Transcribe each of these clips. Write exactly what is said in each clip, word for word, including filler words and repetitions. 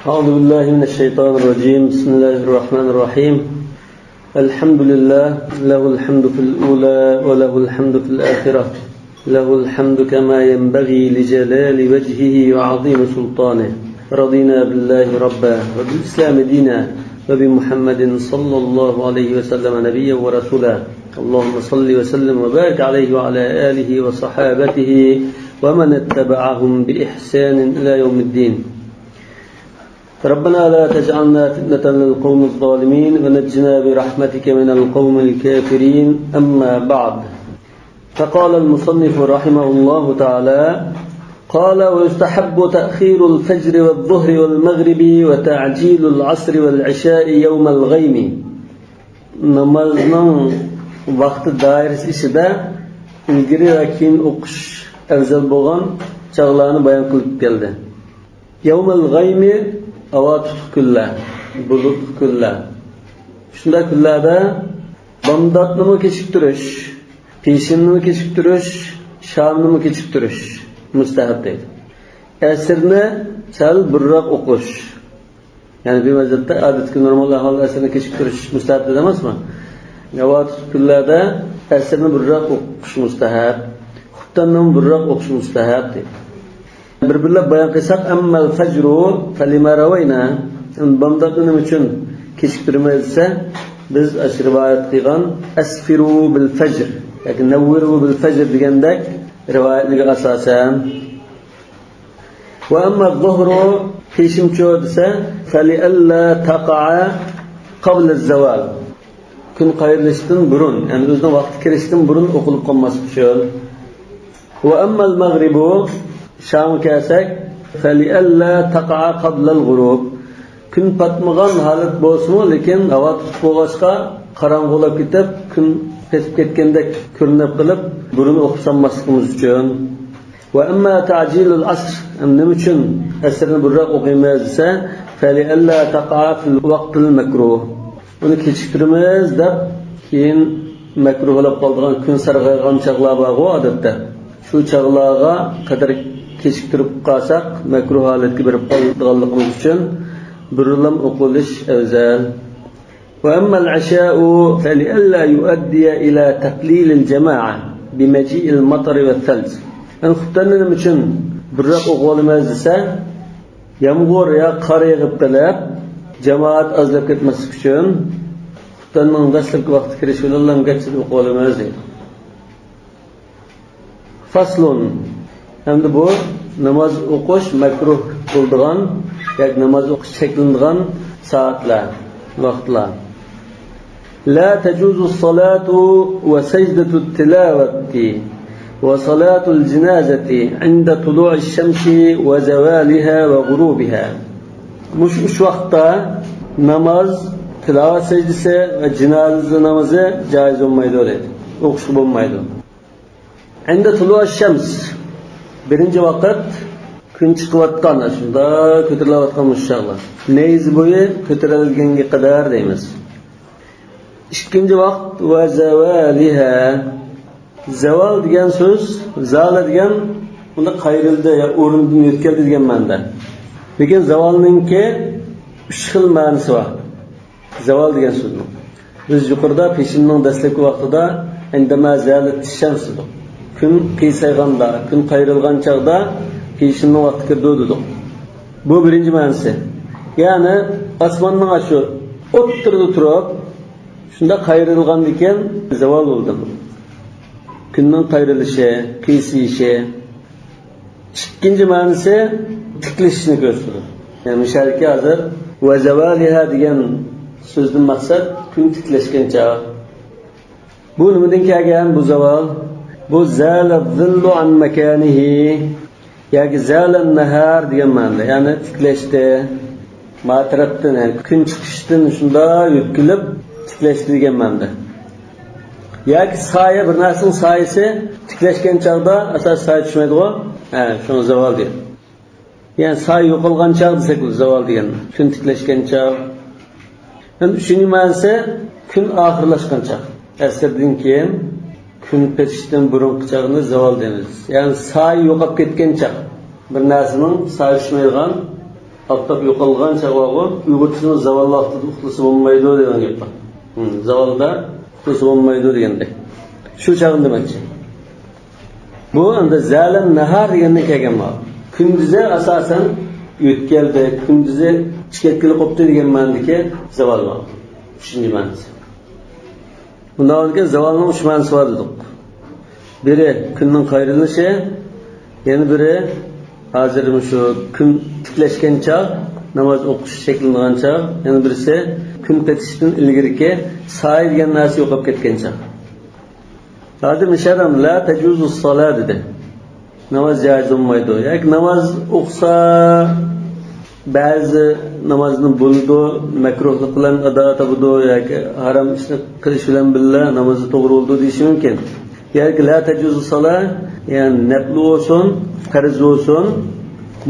أعوذ بالله من الشيطان الرجيم. بسم الله الرحمن الرحيم. الحمد لله، له الحمد في الأولى وله الحمد في الآخرة. له الحمد كما ينبغي لجلال وجهه وعظيم سلطانه. رضينا بالله ربا وبالإسلام دينا وبمحمد صلى الله عليه وسلم نبيا ورسولا. اللهم صل وسلم وبارك عليه وعلى آله وصحابته ومن اتبعهم بإحسان إلى يوم الدين. ربنا لا تجعلنا فتنة للقوم الظالمين ونجنا برحمتك من القوم الكافرين. أما بعد، فقال المصنف رحمه الله تعالى: قال: ويستحب تأخير الفجر والظهر والمغرب وتعجيل العصر والعشاء يوم الغيم. نامازنىڭ ۋاقتى دائىرىسى ئىچىدە ئىلگىرى ۋە كېيىن ئوقۇش ئەۋزەل بولغان چاغلارنى بايان قىلىپ كەلدى. يوم الغيم، ھاۋا تۇتۇق كۈنلەر، بۇلۇتلۇق كۈنلەر. شۇنداق كۈنلەردە بامداتنىمۇ كېچىكتۈرۈش، پېشىننىمۇ كېچىكتۈرۈش، شامنىمۇ كېچىكتۈرۈش مۇستەھەب دەيدۇ. ئەسىرنى سەل بۇرۇنراق ئوقۇش. يەنى بىر مەزھەپتە ئادەتتىكى نورمال ئەھۋالدا ئەسىرنى كېچىكتۈرۈش مۇستەھەب دېدى ئەمەسمۇ؟ ھاۋا تۇتۇق كۈنلەردە ئەسىرنى بۇرۇنراق ئوقۇش مۇستەھەب. خۇپتەننىمۇ بۇرۇنراق ئوقۇش مۇستەھەب دەيدۇ. بىر-بىرلەپ بايان قىلساق، أما الفجر فلما روينا، بامداتنى نېمە ئۈچۈن كېچىكتۈرىمىز دېسە، بىز ئاشۇ رىۋايەت قىلغان أسفروا بالفجر ياكى نوروا بالفجر دېگەندەك رىۋايەتلەرگە ئاساسەن. وأما الظهر، پېشىمچۇ دېسە، فلئلا تقع قبل الزوال. كۈن قايرىلىشتىن بۇرۇن، يەنى ئۆزىنىڭ ۋاقتى كىرىشتىن بۇرۇن ئوقۇلۇپ قالماسلىق ئۈچۈن. وأما المغرب، شامغا كەلسەك، فلئلا تقع قبل الغروب. كۈن پاتمىغان ھالەت بولسىمۇ، لېكىن ھاۋا تۇتۇق بولغاچقا، قاراڭغۇلاپ كېتىپ، كۈن پېتىپ كەتكەندەك كۆرۈنۈپ قېلىپ، بۇرۇن ئوقۇپ سالماسلىقىمىز ئۈچۈن. وأما تعجيل العصر، نېمە ئۈچۈن ئەسىرنى بۇرۇنراق ئوقۇيمىز دېسە، فلئلا تقع في الوقت المكروه. ئۇنى كېچىكتۈرىمىز دەپ، كېيىن مەكرۇھ بولۇپ قالىدىغان كۈن سارغايغان چاغلار بارغۇ ئادەتتە. شۇ چاغلارغا قەدەر كېچىكتۈرۈپ قالساق، مەكرۇھ ھالەتكە بېرىپ قالىدىغانلىقىمىز ئۈچۈن بۇرۇنلام ئوقۇلۇش ئەۋزەل. وأما العشاء فلئلا يؤدي إلى تقليل الجماعة بمجيء المطر والثلج. يەنى خۇپتەننى نېمە ئۈچۈن بۇرۇنراق ئوقۇۋالىمىز دېسە، يامغۇر يا قار يېغىپ قېلىپ، جامائەت ئازلاپ كەتمەسلىك ئۈچۈن خۇپتەننىڭ دەسلەپكى ۋاقتى كىرىش بىلەنلا گەپ سېلىپ ئوقۇۋالىمىز دەيدۇ. فصل. ئەمدى بۇ ناماز ئوقۇش مەكرۇھ بولىدىغان ياكى ناماز ئوقۇش چەكلىنىدىغان سائەتلەر، ۋاقىتلار. لا تجوز الصلاة وسجدة التلاوة وصلاة الجنازة عند طلوع الشمس وزوالها وغروبها. مۇشۇ ئۈچ ۋاقىتتا ناماز، تىلاۋەت سەجدىسى ۋە جىنازا نامىزى جائىز بولمايدۇ دەيدۇ. ئوقۇشقا بولمايدۇ. عند طلوع الشمس، بىرىنچى ۋاقىت كۈن چىقىۋاتقان، شۇنداق كۆتۈرۈلۈۋاتقان مۇشۇ چاغلار. نەيزە بويى كۆتۈرۈلگەنگە قەدەر دەيمىز. ئىككىنچى ۋاقىت، وزوالها. زاۋال دېگەن سۆز، زالە دېگەن بۇنداق قايرىلدى يا ئورنىدىن يۆتكەلدى دېگەن مەنىدە. لېكىن زاۋالنىڭكى ئۈچ خىل مەنىسى بار. زاۋال دېگەن سۆزنىڭ. بىز يۇقىرىدا پېشىننىڭ دەسلەپكى ۋاقتىدا عندما زالت الشمس دېدۇق. كۈن قىيسايغاندا، كۈن قايرىلغان چاغدا پېشىننىڭ ۋاقتى كىرىدۇ دېدۇق. بۇ بىرىنچى مەنىسى. يەنى ئاسماننىڭ ئاشۇ ئوتتۇرىدا تۇرۇپ، شۇنداق قايرىلغاندىكىن زاۋال بولدى. كۈننىڭ قايرىلىشى، قىيسىيىشى. ئىككىنچى مەنىسى تىكلىشىشنى كۆرسىتىدۇ. يەنى مىسالكى ھازىر ۋە زاۋالىھا دېگەن سۆزدىن مەقسەت كۈن تىكلەشكەن چاغ. بۇ نېمىدىن كەلگەن بۇ زاۋال؟ بۇ زالە زىللۇ ئان ماكانىھى ياكى زالە نەھار دېگەن مەنىدە. يەنى تىكلەشتى. ما تەرەپتىن، يەنى كۈن چىقىشتىن شۇنداق يۆتكىلىپ تىكلەشتى دېگەن مەنىدە. ياكى سايە، بىر نەرسىنىڭ سايىسى تىكلەشكەن چاغدا ئاساسىي سايە چۈشمەيدىغۇ؟ ھە، شۇڭا زاۋال دېگەن. يەنى سايە يوقالغان چاغ دېسەك بولىدۇ، زاۋال دېگەن. كۈن تىكلەشكەن چاغ. ھەم ئۈچىنچى مەنىسى كۈن ئاخىرلاشقان چاغ. ئەسىردىن كېيىن كۈن پېتىشتىن بۇرۇنقى چاغنى زاۋال دەيمىز. يەنى سايە يوقاپ كەتكەن چاغ. بىر نەرسىنىڭ سايە چۈشمەيدىغان، ئاپتاپ يوقالغان چاغ بارغۇ، ئۇيغۇرچىسىمۇ زاۋال ۋاقتىدا ئۇخلىسا بولمايدۇ دېگەن گەپ بار. ھىم، زاۋالدا ئۇخلىسا بولمايدۇ دېگەندەك. شۇ چاغنى دېمەكچى. بۇ ئەمدى زالەن ناھار دېگەندىن كەلگەن بار. كۈندۈزى ئاساسەن يۆتكەلدى، كۈندۈزى چىقىپ كەتكىلى قوپتى دېگەن مەنىدىكى زاۋال بار. ئۈچىنچى مەنىسى. بۇنداق بولىدىكەن، زاۋالنىڭ ئۈچ مەنىسى بار دېدۇق. بىرى كۈننىڭ قايرىلىشى، يەنە بىرى ھازىر مۇشۇ كۈن تىكلەشكەن چاغ، ناماز ئوقۇش شەكىللىنىدىغان چاغ، يەنە بىرسى كۈن پېتىشتىن ئىلگىرىكى سايە دېگەن نەرسە يوقاپ كەتكەن چاغ. ھازىر مۇشۇ ئادەم لا تەجۇزۇ سالا دېدى. ناماز جايىز بولمايدۇ. ياكى ناماز ئوقۇسا، بەزى نامازنى بولىدۇ، مەكرۇھلۇق بىلەن ئادا تاپىدۇ ياكى ھارام ئىشنى قىلىش بىلەن بىللە نامازى توغرا بولىدۇ دېيىشى مۇمكىن. ياكى لا تەجۇزۇ سالا، يەنى نەپلى بولسۇن، پەرز بولسۇن،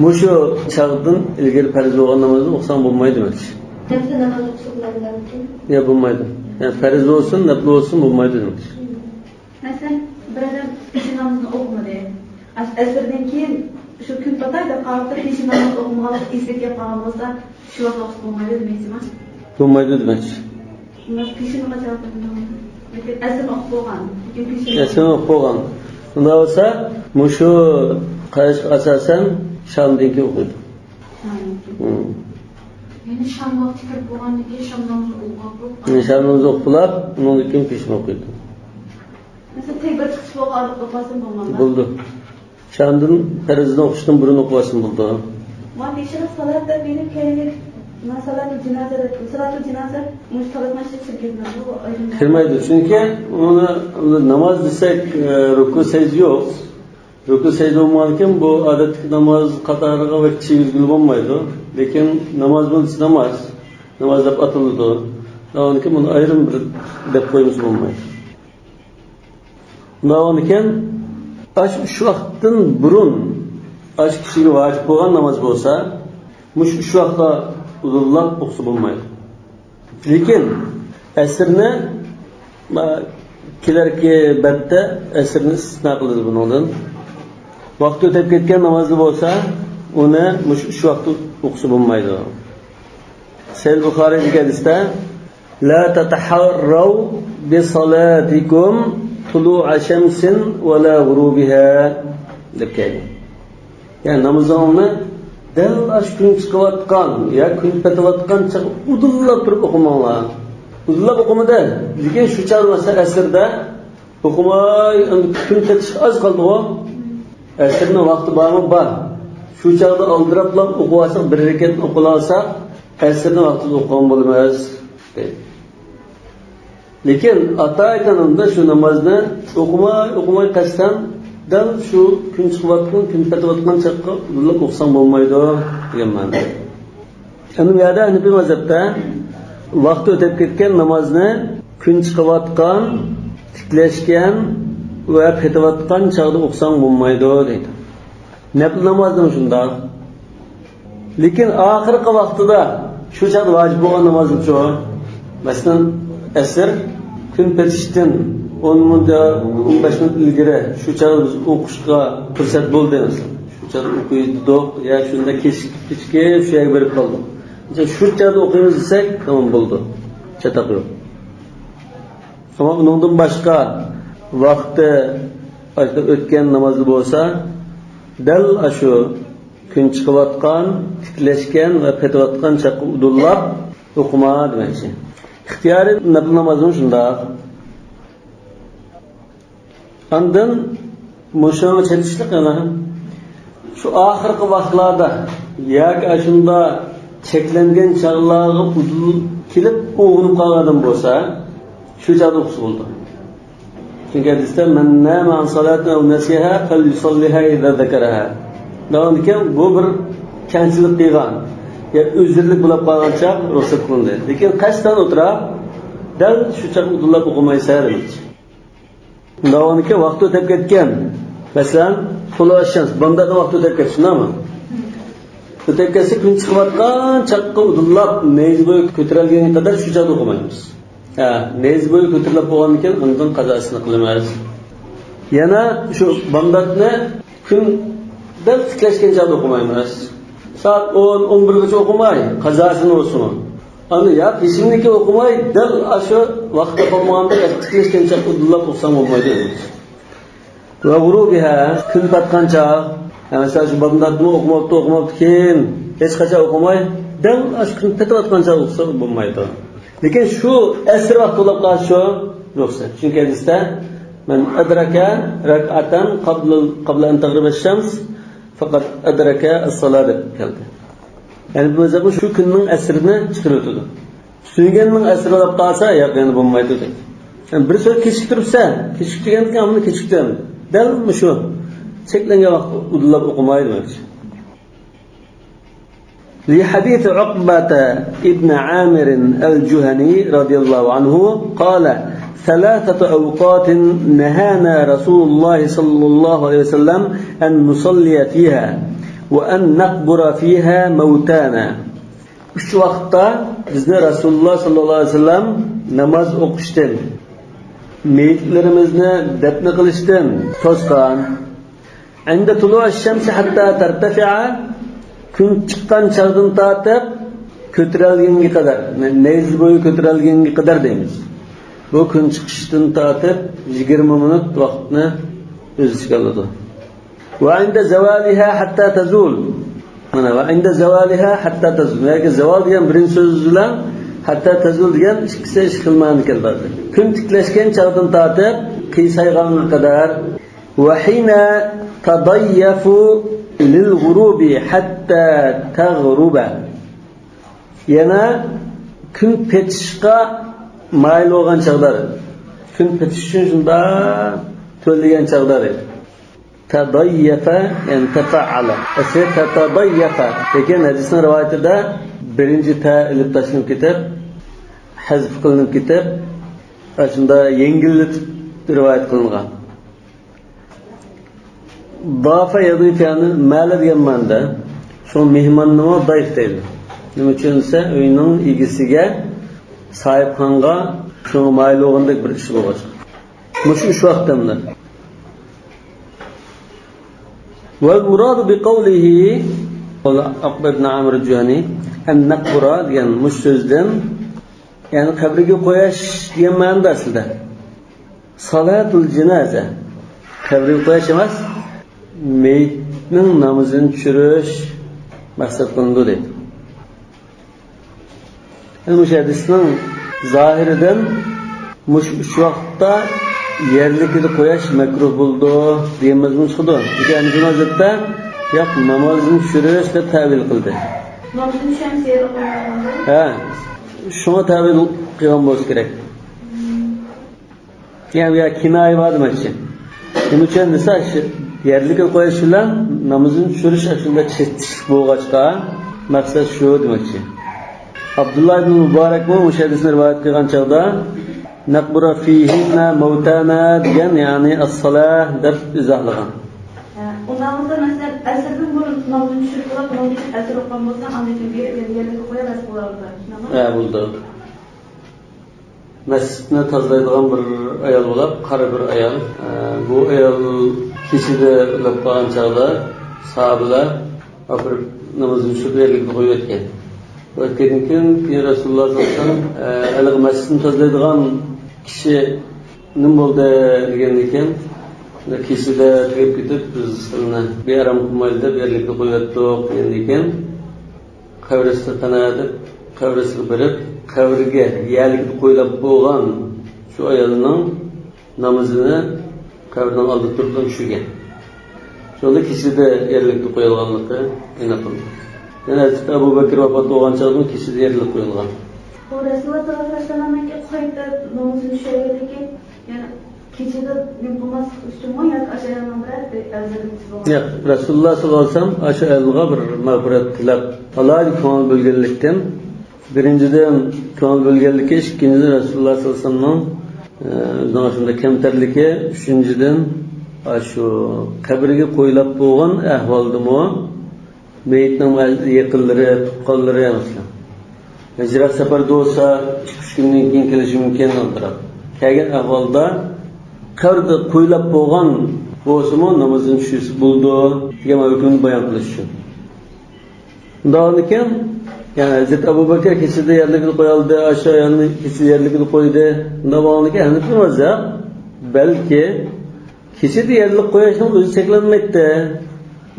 مۇشۇ چاغدىن ئىلگىرى پەرز بولغان نامازنى ئوقۇساڭ بولمايدۇ دېمەكچى. نەپلى ناماز ئوقۇسا بولمايدۇ دېمەكچى. ياق، بولمايدۇ. يەنى پەرز بولسۇن، نەپلى بولسۇن، بولمايدۇ دېمەكچى. مەسىلەن، بىر ئادەم پېشىن نامىزىنى ئوقۇمىدى. ئەس-، ئەسىردىن كېيىن شۇ كۈن پاتاي دەپ قاراپتۇ، پېشىن نامىزىنى ئوقۇمىغانلىق ئېسىگە كەپ قالغان بولسا، شۇ ۋاقىت ئوقۇسا بولمايدۇ دېمەيسىما؟ بولمايدۇ دېمەكچى. مانا پېشىننى قاچان ئوقۇيدۇ؟ لېكىن ئەسىرنى ئوقۇپ بولغان. لېكىن پېشىن ئەسىرنى ئوقۇپ بولغان. ئۇنداق بولسا، مۇشۇ قاراشقا ئاساسەن شامدىن كېيىن ئوقۇيدۇ. شامدىن كېيىن. ھىم. يەنى شام ۋاقتى كىرىپ بولغاندىن كېيىن شام نامىزىنى ئوقۇپ، يەنى شام نامىزىنى ئوقۇپ بولۇپ، ئۇنىڭدىن كېيىن پېشىن ئوقۇيدۇ. مەسىلەن، تەكبىر چىقىش بولغان ئوقۇسا بولمامدۇ؟ بولىدۇ. شامدىن پەرزنى ئوقۇشتىن بۇرۇن ئوقۇۋالسىمۇ بولىدۇ. مانا تېشىغا سالات دەپ مېنىڭ كەينىگە، مانا سالاتۇل جىنازا دەپ، سالاتۇل جىنازا مۇشۇ تارىخنىڭ ئىچىدە چىقىپ كەتمەيدۇ. بۇ ئايرىم. كىرمەيدۇ، چۈنكى ئۇنى ناماز دېسەك، ئە، رۇكۇ سەجدە يوق. رۇكۇ سەجدە بولمىغاندىكىن بۇ ئادەتتىكى ناماز قاتارىغا ۋەكچى يۈزگىلى بولمايدۇ. لېكىن ناماز بولسا ناماز، ناماز دەپ ئاتىلىدۇ. ئۇنىڭدىن كېيىن بۇنى ئايرىم بىر دەپ قويمىسا بولمايدۇ. ئۇنداق بولغاندىكىن، ئاشۇ ئۈچ ۋاقىتتىن بۇرۇن، ئاشۇ كىشىگە ۋاجىپ بولغان ناماز بولسا، مۇشۇ ئۈچ ۋاقىتتا ئۇزۇنلاپ ئوقۇسا بولمايدۇ. لېكىن ئەسىرنى، ما، كېلەركى بەتتە ئەسىرنى ئىستىسنا قىلىدۇ بۇنىڭدىن. ۋاقتى ئۆتۈپ كەتكەن نامازدا بولسا، ئۇنى مۇشۇ ئۈچ ۋاقىتتا ئوقۇسا بولمايدۇ. سەھىھ بۇخارىدىكى ھەدىستە، لا تتحروا بصلاتكم طلوع شمس ولا غروبها دەپ كەلگەن. يەنى نامىزىڭلارنى دەل ئاشۇ كۈن چىقىۋاتقان يا كۈن پېتىۋاتقان چاغ ئۇدۇللاپ تۇرۇپ ئوقۇماڭلار. ئۇدۇللاپ ئوقۇمىدى، لېكىن شۇ چاغ مەسىلەن ئەسىردە ئوقۇماي، ئەمدى كۈن پېتىشكە ئاز قالدىغۇ. ئەسىرنىڭ ۋاقتى بارمۇ؟ بار. شۇ چاغدا ئالدىراپلا ئوقۇۋالساق، بىر رەكەتنى ئوقۇۋالساق، ئەسىرنىڭ ۋاقتىدا ئوقۇغان بولىمىز، دەيدۇ. لېكىن ئاتا ئېيتقىنىمدا شۇ نامازنى ئوقۇماي، ئوقۇماي قەستەن دەل شۇ كۈن چىقىۋاتقان، كۈن پېتىۋاتقان چاغقا ئۇدۇللاپ ئوقۇساڭ بولمايدۇ، دېگەن مەنىدە. ئەمدى بۇ يەردە ھەنىپىي مەزھەپتە ۋاقتى ئۆتۈپ كەتكەن نامازنى كۈن چىقىۋاتقان، تىكلەشكەن ۋە پېتىۋاتقان چاغدا ئوقۇساڭ بولمايدۇ دەيدۇ. نەپلى نامازدىمۇ شۇنداق. لېكىن ئاخىرقى ۋاقتىدا شۇ چاغدا ۋاجىپ بولغان نامازمۇچۇ؟ مەسىلەن، ئەسىر كۈن پېتىشتىن ئون مىنۇت يا ئون بەش مىنۇت ئىلگىرى شۇ چاغدا بىز ئوقۇشقا پۇرسەت بولدى مەسىلەن. شۇ چاغدا ئوقۇيدۇق يا شۇنداق كېچىكىپ كېچىكىپ شۇ يەرگە بېرىپ قالدۇق. شۇ چاغدا ئوقۇيمىز دېسەك، تامام بولىدۇ. چاتاق يوق. ئەمما ئۇنىڭدىن باشقا ۋاقتى ئاشۇ ئۆتكەن نامازدا بولسا، دەل ئاشۇ كۈن چىقىۋاتقان، تىكلەشكەن ۋە پېتىۋاتقان چاغقا ئۇدۇللاپ ئوقۇما دېمەكچى. ئىختىيارىي نەپلى نامازمۇ شۇنداق. ئاندىن مۇشۇنىڭغا چېتىشلىق يەنە شۇ ئاخىرقى ۋاقىتلاردا ياكى ئاشۇنداق چەكلەنگەن چاغلارغا ئۇدۇل كېلىپ ئويغىنىپ قالغان ئادەم بولسا، شۇ چاغدا ئوقۇسا بولىدۇ. چۈنكى ھەدىستە، مەن نامە ئان سالاتىن ئەۋ نەسىيەھا فەليۇسەللىھا ئىزا زەكەرەھا. دەۋامىدىكى بۇ بىر كەڭچىلىك قىلغان، يا ئۆزرىلىك بولۇپ قالغان چاغ رۇخسەت قىلىندى. لېكىن قەستەن ئولتۇراپ، دەل شۇ چاغ ئۇدۇللاپ ئوقۇمايسەن دېمەكچى. دەۋامىدىكى ۋاقتى ئۆتۈپ كەتكەن. مەسىلەن، تۇلۇئۇ شەمس، بامداتنىڭ ۋاقتى ئۆتۈپ كەتتى، شۇنداقمۇ؟ ئۆتۈپ كەتسە، كۈن چىقىۋاتقان چاغقا ئۇدۇللاپ، نەيزە بويىغا كۆتۈرۈلگەنگە قەدەر شۇ چاغدا ئوقۇمايمىز. ھە، نەيزە بويى كۆتۈرۈلۈپ بولغاندىن كېيىن ئاندىن قازاسىنى قىلىمىز. يەنە شۇ بامداتنى كۈن دەل تىكلەشكەن چاغدا ئوقۇمايمىز. سائەت ئون، ئون بىرگىچە ئوقۇماي، قازاسىنى بولسىمۇ. ئاندىن يا پېشىندىكى ئوقۇماي، دەل ئاشۇ ۋاقىتتا بولمىغاندا، تىكلەشكەنچە ئۇدۇللاپ ئوقۇساڭ بولمايدۇ. ۋە غۇرۇبىھا، كۈن پاتقان چاغ. يا مەسىلەن، شۇ بامداتمۇ ئوقۇماپتۇ، ئوقۇماپتۇ، كېيىن ھېچقاچان ئوقۇماي، دەل ئاشۇ كۈن پېتىۋاتقان چاغ ئوقۇسا بولمايدۇ. لېكىن شۇ ئەسىر ۋاقتى بولۇپ قالسا شۇ رۇخسەت. چۈنكى ھەدىستە، مەن ئەدرەكە رەكئەتەن قابلە، قابلە ئەن تەغرىبە شەمس، فەقەت ئەدرەكە ئەسسالا دەپ كەلدى. يەنى بۇ مەزھەپمۇ شۇ كۈننىڭ ئەسرىنى چىقىرىۋېتىدۇ. سۆيگەننىڭ ئەسرى بولۇپ قالسا، ياق، يەنە بولمايدۇ دەيدۇ. يەنى بىر سۆز كېچىكتۈرۈپسەن، كېچىكتۈرگەندىكىن ئامىنى كېچىكتۈرۈڭ. دەل مۇشۇ چەكلەنگەن ۋاقىتتا ئۇدۇللاپ ئوقۇماي دېمەكچى. لحديث عقبة بن عامر الجهني رضي الله عنه قال: ثلاثة أوقات نهانا رسول الله صلى الله عليه وسلم أن نصلي فيها وأن نقبر فيها موتانا. ئۈچ ۋاقىتتا بىزنى رەسۇلۇللاھ ساللاللاھۇ ئەلەيھى ۋەسەللەم ناماز ئوقۇشتىن، مېيىتلىرىمىزنى دەپنە قىلىشتىن توسقان. عند طلوع الشمس حتى ترتفع، كۈن چىققان چاغدىن تارتىپ كۆتۈرۈلگەنگە قەدەر، نەيزە بويى كۆتۈرۈلگەنگە قەدەر دەيمىز. بۇ كۈن چىقىشتىن تارتىپ يىگىرمە مىنۇت ۋاقىتنى ئۆز ئىچىگە ئالىدۇ. وعند زوالها حتى تزول. مانا، وعند زوالها حتى تزول. ياكى زاۋال دېگەن بىرىنچى سۆز بىلەن ھەتتا تەزۇل دېگەن ئىككىسى ئىككى خىل مەنىگە كېلىدۇ. كۈن تىكلەشكەن چاغدىن تارتىپ قىيسايغانغا قەدەر. وحين تضيف للغروب حتى تغرب. يەنە كۈن پېتىشقا مايىل بولغان چاغدا. كۈن پېتىش ئۈچۈن شۇنداق تۆلىگەن چاغدا. تضيف، يەنى تفعل. ئەسلى تتضيف. لېكىن ھەدىسنىڭ رىۋايىتىدە بىرىنچى تە ئېلىپ تاشلىنىپ كېتىپ، ھەزف قىلىنىپ كېتىپ، ئاشۇنداق يەڭگىللىتىپ رىۋايەت قىلىنغان. ضاف يضيف، يەنى مەلە دېگەن مەنىدە. شۇ مېھماننىمۇ ضيف دەيدۇ. نېمە ئۈچۈن دېسە، ئۆينىڭ ئىگىسىگە، ساھىبخانغا شۇنىڭغا مايىل بولغاندەك بىر ئىش بولغاچقا. مۇشۇ ئۈچ ۋاقىت دەملەر. والمراد بقوله، ئۇقبە ئىبن ئامىر جۇھەنى، أن نقبر دېگەن مۇشۇ سۆزدىن، يەنى قەبرىگە قويۇش دېگەن مەنىدە ئەسلىدە. صلاة الجنازة، قەبرىگە قويۇش ئەمەس، مېيىتنىڭ نامىزىنى چۈشۈرۈش مەقسەت قىلىنىدۇ دەيدۇ. يەنى مۇشۇ ھەدىسنىڭ زاھىرىدىن مۇشۇ ئۈچ ۋاقىتتا يەرلىكىدە قويۇش مەكرۇھ بولىدۇ دېگەن مەزمۇن چىقىدۇ. لېكىن ئەنىفىي مەزھەپتە ياق، نامازدىن چۈشۈرۈش دەپ تەۋىل قىلدى. نامىزدىن چۈشۈرۈش يەرلىك قويۇلغان. ھە، شۇڭا تەۋىل قىلغان بولسا كېرەك. يەنى بۇ يەردە كىنايە بار دېمەكچى. نېمە ئۈچۈن دېسە، شۇ يەرلىككە قويۇش بىلەن نامىزىنى چۈشۈرۈش ئەسلىدە چېتىشلىق بولغاچقا، مەقسەت شۇ دېمەكچى. ئابدۇللا ئىبن مۇبارەكمۇ مۇشۇ ھەدىسنى رىۋايەت قىلغان چاغدا، نقبر فيهن موتانا دېگەن، يەنى الصلاة دەپ ئىزاھلىغان. ئۇنداق بولسا، مەسىلەن، ئەسىردىن بۇرۇن نامىزىنى چۈشۈرۈپ بولۇپ، ئۇنىڭدىن كېيىن ئەسىر ئوقۇغان بولسا، ئاندىن كېيىن بېرىپ يەنە يەرلىككە قويۇۋەرسە بولامدۇ؟ شۇنداقمۇ؟ ھە، بولىدۇ. مەسچىتنى تازىلايدىغان بىر ئايال بولاپ، قارا بىر ئايال. ئە، بۇ ئايال كېچىدە ئۆلۈپ قالغان چاغدا ساھابىلەر ئاپىرىپ نامىزىنى چۈشۈرۈپ يەرلىككە قويۇۋەتكەن. قويۇۋەتكەندىن كېيىن، كېيىن رەسۇلۇللا ساللاللاھۇ ئەلەيھى ۋەسەللەم، ئە، ھېلىقى مەسچىتنى تازىلايدىغان كىشى نېمە بولدى دېگەندىن كېيىن، كېچىدە تۈگەپ كېتىپ، بىز سىلىنى بىئارام قىلمايلى دەپ يەرلىككە قويۇۋەتتۇق دېگەندىن كېيىن، قەبرىسىگە قانا دەپ، قەبرىسىگە بېرىپ، قەبرىگە يەرلىككە قويۇلاپ بولغان شۇ ئايالنىڭ نامىزىنى قەبرىنىڭ ئالدىدا تۇرۇپ چۈشۈرگەن. شۇندا كېچىدە يەرلىككە قويۇلغانلىقى ئېنىق قىلدى. يەنە ھەزرىتى ئەبۇ بەكرى ۋاپات بولغان چاغدىمۇ كېچىدە يەرلىككە قويۇلغان. بۇ رەسۇلۇللا ساللاللاھۇ ئەلەيھى ۋەسەللەمنىڭكى قايتا نامىزىنى چۈشۈرگەنلىكى، يەنى كېچىدە نېمە قىلماسلىق ئۈچۈنمۇ ياكى ئاشۇ ئايالنىڭ بىرەر بىر ئەۋزىلىك بولغان؟ ياق، رەسۇلۇللا ساللاللاھۇ ئەلەيھى ۋەسەللەم ئاشۇ ئايالغا بىر مەغپىرەت تىلەپ، ئالاھىدە كۆڭۈل بۆلگەنلىكتىن، بىرىنچىدىن، كۆڭۈل بۆلگەنلىكى، ئىككىنچىدىن، رەسۇلۇللا ساللاللاھۇ ئەلەيھى ۋەسەللەمنىڭ، ئە، ئۆزىنىڭ ئاشۇنداق كەمتەرلىكى، ئۈچىنچىدىن، ئاشۇ قەبرىگە قويۇلاپ بولغان ئەھۋالدىمۇ، مېيىتنىڭ يېقىنلىرى، تۇغقانلىرى، مەسىلەن، يىراق سەپەردە بولسا، ئىككى-ئۈچ كۈندىن كېيىن كېلىشى مۇمكىن، ئالدىراپ. كەلگەن ئەھۋالدا قەبرىدە قويۇلاپ بولغان بولسىمۇ، نامىزىنى چۈشۈرسە بولىدۇ، دېگەن ھۆكۈمنى بايان قىلىش ئۈچۈن. شۇنداق بولغاندىكىن، يەنى ھەزرىتى ئەبۇ بەكرى كېچىدە يەرلىكىدە قويالىدى، ئاشۇ ئايالنى كېچىدە يەرلىكىدە قويدى. شۇنداق بولغاندىكىن ھەنىفىي مەزھەپ، بەلكى كېچىدە يەرلىك قويۇشنىڭ ئۆزى چەكلەنمەيدۇ.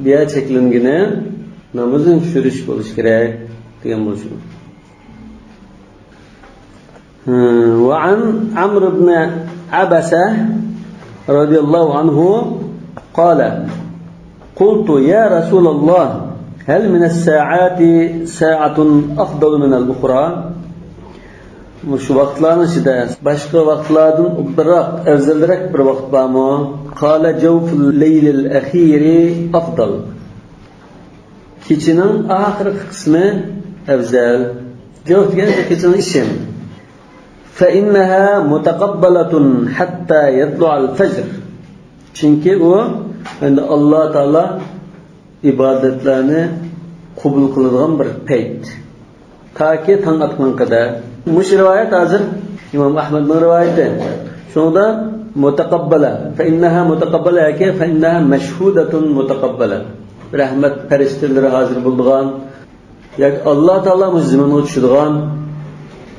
بۇ يەر چەكلەنگىنى نامازنى چۈشۈرۈش بولۇشى كېرەك دېگەن بولۇشى مۇمكىن. وعن عمرو بن عبسة رضي الله عنه قال: قلت: يا رسول الله، هل من الساعات ساعة أفضل من الأخرى؟ مۇشۇ ۋاقىتلارنىڭ ئىچىدە باشقا ۋاقىتلاردىن بىراق ئەۋزەلرەك بىر ۋاقىت بارمۇ؟ قال: جوف الليل الأخير أفضل. كېچىنىڭ ئاخىرقى قىسمى ئەۋزەل. جوف دېگەن كېچىنىڭ ئىچى. فإنها متقبلة حتى يطلع الفجر. چۈنكى ئۇ، ئەمدى ئاللا تائالا ئىبادەتلەرنى قوبۇل قىلىدىغان بىر پەيت. تاكى تاڭ ئاتقان قەدەر. مۇشۇ رىۋايەت ھازىر ئىمام ئەھمەدنىڭ رىۋايىتى. شۇنىڭدا مۇتەقەببەلە، فەئىننەھا مۇتەقەببەلە ياكى فەئىننەھا مەشھۇدەتۇن مۇتەقەببەلە. رەھمەت پەرىشتىلىرى ھازىر بولىدىغان، ياكى ئاللا تائالا مۇشۇ زېمىنغا چۈشىدىغان،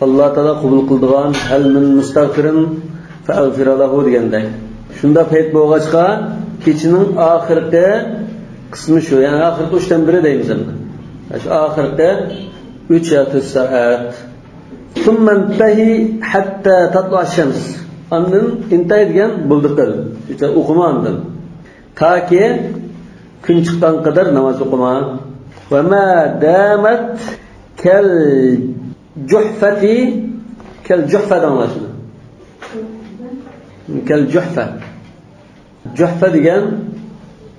ئاللا تائالا قوبۇل قىلىدىغان، ھەل مىن مۇستەغفىرىن فەئەغفىرە لەھۇ دېگەندەك. شۇنداق پەيت بولغاچقا، كېچىنىڭ ئاخىرقى قىسمى شۇ، يەنى ئاخىرقى ئۈچتىن بىرى دەيمىز ئەمدى. شۇ ئاخىرقى ئۈچ يا تۆت سائەت. ثم انتهي حتى تطلع الشمس. ئاندىن ئىنتەھى دېگەن بولدى قىل. ئۇقۇما ئاندىن. تاكى كۈن چىققان قەدەر ناماز ئوقۇما. وما دامت كالجحفة، كالجحفة دەڭلار شۇنى. كالجحفة. جۇھفە دېگەن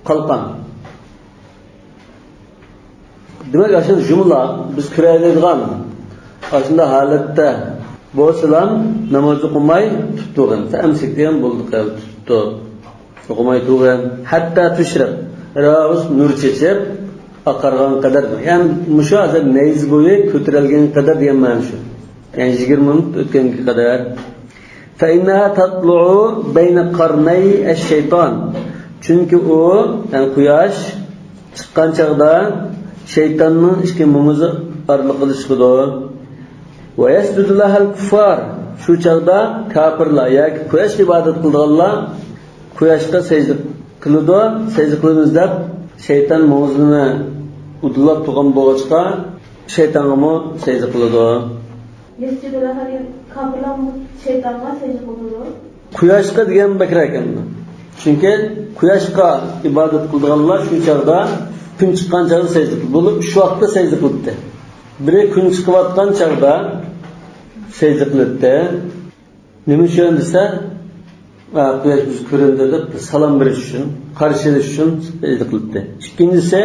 قالقان. دېمەك، ئاشۇ جۇملا بىز كۆرەلەيدىغان ئاشۇنداق ھالەتتە بولسىلا ناماز ئوقۇماي تۇتۇپ تۇرغىن. فەئەمسىك دېگەن بولدى قىل، تۇتۇپ تۇر. ئوقۇماي تۇرغىن. ھەتتا تۇشرىق. راۋۇس نۇر چېچىپ ئاقارغان قەدەر. يەنى مۇشۇ ھازىر نەيزە بويى كۆتۈرۈلگەن قەدەر دېگەن مەنە شۇ. يەنى يىگىرمە مىنۇت ئۆتكەنگە قەدەر. فإنها تطلع بين قرني الشيطان. چۈنكى ئۇ، يەنى قۇياش چىققان چاغدا شەيتاننىڭ ئىككى مومىزى ئارىلىقىدا چىقىدۇ. ويسجد لها الكفار. شۇ چاغدا كاپىرلار ياكى قۇياشقا ئىبادەت قىلىدىغانلار قۇياشقا سەجدە قىلىدۇ. سەجدە قىلىمىز دەپ شەيتان مومىزىنى ئۇدۇللاپ تۇرغان بولغاچقا، شەيتانغىمۇ سەجدە قىلىدۇ. يەسجۇدۇ لەھا دېگەن كاپىرلارمۇ شەيتانغا سەجدە قىلىدۇ. قۇياشقا دېگەن بەكرەك ئەمدى. چۈنكى قۇياشقا ئىبادەت قىلىدىغانلار شۇ چاغدا، كۈن چىققان چاغدا سەجدە قىلىدۇ. بولۇپ، شۇ ۋاقىتتا سەجدە قىلىدۇ. بىرى كۈن چىقىۋاتقان چاغدا سەجدە قىلىدۇ. نېمە ئۈچۈن دېسە، ئا، قۇياش بىز كۆرۈندى دەپ بىر سالام بېرىش ئۈچۈن، قارشى ئېلىش ئۈچۈن سەجدە قىلىدۇ. ئىككىنچىسى،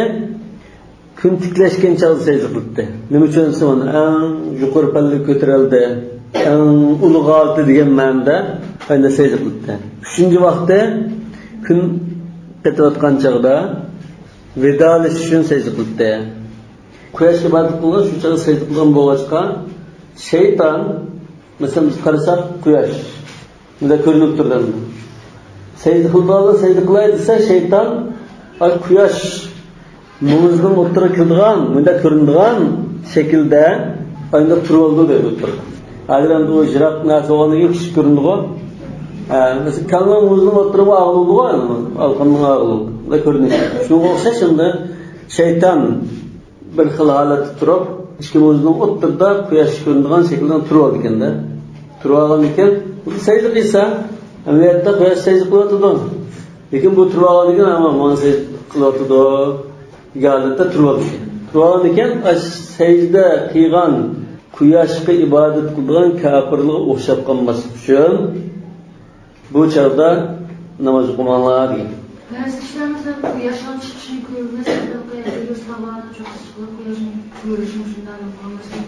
كۈن تىكلەشكەن چاغدا سەجدە قىلىدۇ. نېمە ئۈچۈن دېسە، مانا ئەڭ يۇقىرى پەللىگە كۆتۈرۈلدى، ئەڭ ئۇلۇغ ھالىتى دېگەن مەنىدە ئەنە سەجدە قىلىدۇ. ئۈچىنچى ۋاقتى، كۈن پېتىۋاتقان چاغدا ۋىدالىشىش ئۈچۈن سەجدە قىلىدۇ. قۇياشقا ئىبادەت قىلغان شۇ چاغدا سەجدە قىلغان بولغاچقا، شەيتان، مەسىلەن، بىز قارىساق، قۇياش مۇنداق كۆرۈنۈپ تۇرىدۇ. سەجدە قىلىدىغانلار سەجدە قىلاي دېسە، شەيتان، ئاي، قۇياش مومىزىنىڭ ئوتتۇرىغا كىرىدىغان، مۇنداق كۆرۈنىدىغان شەكىلدە ئايلاپ تۇرۇۋالىدۇ دەيدۇ ئوتتۇرىدا. ھازىر ئەمدى ئۇ يىراق نەرسە بولغاندىن كېيىن كىچىك كۆرۈنىدىغۇ. ھە، مەسىلەن، كاللىنىڭ مومىزىنىڭ ئوتتۇرىغا ئاغلىدىغۇ، ئالقىننىڭ ئاغلىغۇ. مۇنداق كۆرۈنۈش. شۇنىڭغا ئوخشاش ئەمدى شەيتان بىر خىل ھالەتتە تۇرۇپ، ئىككى مومىزىنىڭ ئوتتۇرىدا قۇياش كۆرۈنىدىغان شەكىلدە تۇرۇۋالىدىكەن-دە. تۇرۇۋالغاندىكىن، بۇ سەجدە قىلسا، ئەمەلىيەتتە قۇياش سەجدە قىلىۋاتىدۇ. لېكىن بۇ تۇرۇۋالغاندىكىن، ئەمما ماڭا سەجدە قىلىۋاتىدۇ دېگەن ھالەتتە تۇرۇۋالىدىكەن. تۇرۇۋالغاندىكىن، ئاش-، سەجدە قىلغان قۇياشقا ئىبادەت قىلىدىغان كاپىرلارغا ئوخشاپ قالماسلىق ئۈچۈن، بۇ چاغدا ناماز ئوقۇماڭلار دېگەن. بەزى كىشىلەر، مەسىلەن، قۇياشنىڭ چىقىشىنى كۆرمەس، ھېلىقى ئۆز تاغلارنى چوققىسى چىقىپ، قۇياشنى كۆرۈشمۇ شۇنداق بولغان، مەسىلەن،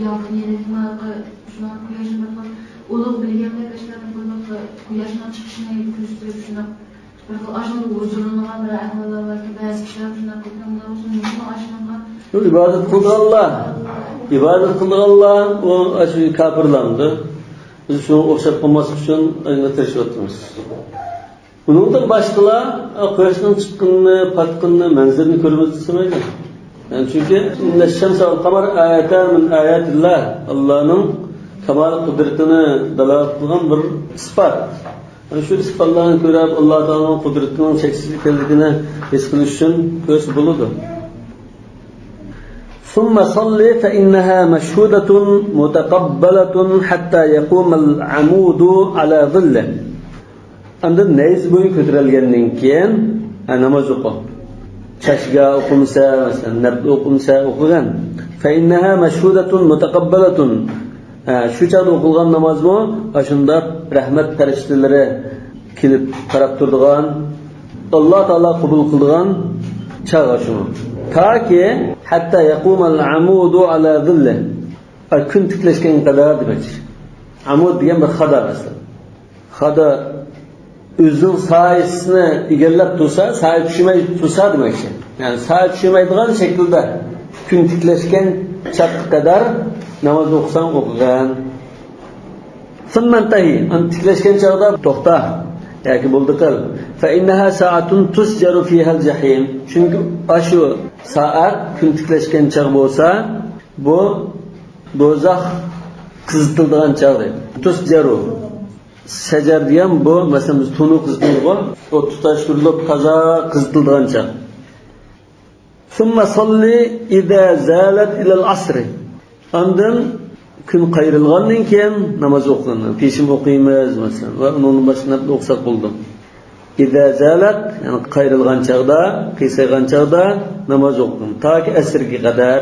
يالقۇن يېرىدىمۇ ھېلىقى شۇنداق قۇياشنى بىر خىل ئۇلۇغ بىلگەندەك ئاشۇلارنى قويماقتا، قۇياشنىڭ چىقىشىنى كۆرسىتىپ شۇنداق بىر خىل ئاشۇنداق ھۇزۇرلىنىدىغان بىر ئەھۋاللار باركەن، بەزى كىشىلەر شۇنداق قىلىدىغان بولسا، مۇشۇنىڭ ئاشۇنىڭغا ئۇ ئىبادەت قىلىدىغانلار، ئىبادەت قىلىدىغانلار، ئۇ ئاشۇ كاپىرلارمىدۇ؟ بىز شۇنىڭغا ئوخشاپ قالماسلىق ئۈچۈن ئەلۋەتتە تىرىشىۋاتىمىز. ئۇنىڭدىن باشقىلار، ئا، قۇياشنىڭ چىققىنىنى، پاتقىنىنى، مەنزىرىنى كۆرمەس دېسە مەيلى. يەنى چۈنكى، إن الشمس والقمر آيتان من آيات الله، ئاللانىڭ كامال قۇدرىتىنى دالالەت قىلغان بىر ئىسپات. يەنى شۇ ئىسپاتلارنى كۆرۈپ، ئاللا تائالانىڭ قۇدرىتىنىڭ چەكسىز ئىكەنلىكىنى ھېس قىلىش ئۈچۈن كۆرسە بولىدۇ. ثم صل فإنها مشهودة متقبلة حتى يقوم العمود على ظله. ئاندىن نەيزە بويى كۆتۈرۈلگەندىن كېيىن، ھە، ناماز ئوقۇ. چاچگا ئوقۇمىسا، مەسىلەن، نەپلى ئوقۇمىسا ئوقۇغىن. فإنها مشهودة متقبلة. ھە، شۇ چاغدا ئوقۇلغان نامازمۇ ئاشۇنداق رەھمەت پەرىشتىلىرى كېلىپ قاراپ تۇرىدىغان، ئاللا تائالا قوبۇل قىلىدىغان چاغ ئاشۇ. تاكى، حتى يقوم العمود على ظله. ئا، كۈن تىكلەشكەنگە قەدەر دېمەكچى. ئامۇد دېگەن بىر خادا مەسىلەن. خادا ئۆزىنىڭ سايىسىنى ئىگىلەپ تۇرسا، سايە چۈشمەي تۇرسا دېمەكچى. يەنى سايە چۈشمەيدىغان شەكىلدە كۈن تىكلەشكەن چاغقا قەدەر ناماز ئوقۇساڭ ئوقۇغىن. ثم انتهي، ئاندىن تىكلەشكەن چاغدا توختا ياكى بولدى قىل. فإنها ساعة تسجر فيها الجحيم. چۈنكى ئاشۇ سائەت، كۈن تىكلەشكەن چاغ بولسا، بۇ دوزاخ قىزىتىلىدىغان چاغ دەيدۇ. تۇسجەرۇ. سەجەر دېگەن بۇ، مەسىلەن، بىز تونۇر قىزىتىمىزغۇ، ئوت تۇتاشتۇرۇلۇپ تازا قىزىتىلىدىغان چاغ. ثم صل إذا زالت إلى العصر. ئاندىن كۈن قايرىلغاندىن كېيىن ناماز ئوقۇڭ. پېشىم ئوقۇيمىز، مەسىلەن، ۋە ئۇنىڭدىن باشقا نەپلى ئوقۇساق بولىدۇ. إذا زالت، يەنى قايرىلغان چاغدا، قىيسايغان چاغدا ناماز ئوقۇڭ. تاكى ئەسىرگە قەدەر.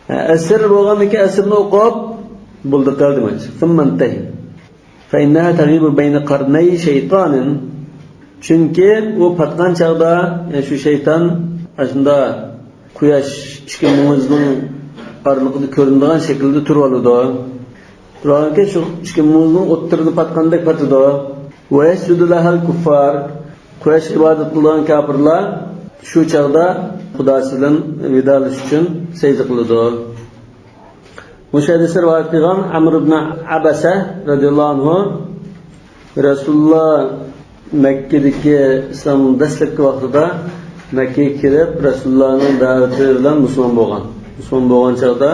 ھە، ئەسىر بولغاندىن كېيىن ئەسىرنى ئوقۇپ، بولدى قىل دېمەكچى. ثم انتهي. فإنها تغيب بين قرني شيطان. چۈنكى ئۇ پاتقان چاغدا، يەنى شۇ شەيتان ئاشۇندا قۇياش ئىككى مېڭىزىنىڭ ئارىلىقىدا كۆرۈنىدىغان شەكىلدە تۇرۇۋالىدۇ. تۇرغاندىن كېيىن شۇ ئىككى مېڭىزىنىڭ ئوتتۇرىدا پاتقاندەك پاتىدۇ. ويسجد لها الكفار. قۇياش ئىبادەت قىلىدىغان كاپىرلار شۇ چاغدا خۇداسى بىلەن ۋىدالىشىش ئۈچۈن سەجدە قىلىدۇ. مۇشۇ ھەدىسنى رىۋايەت قىلغان ئەمر ئىبن ئەبەسە رەزىياللاھۇ ئەنھۇ، رەسۇلۇللا مەككىدىكى ئىسلام دەسلەپكى ۋاقتىدا مەككىگە كېلىپ، رەسۇلۇللانىڭ دەۋىتى بىلەن مۇسۇلمان بولغان. مۇسۇلمان بولغان چاغدا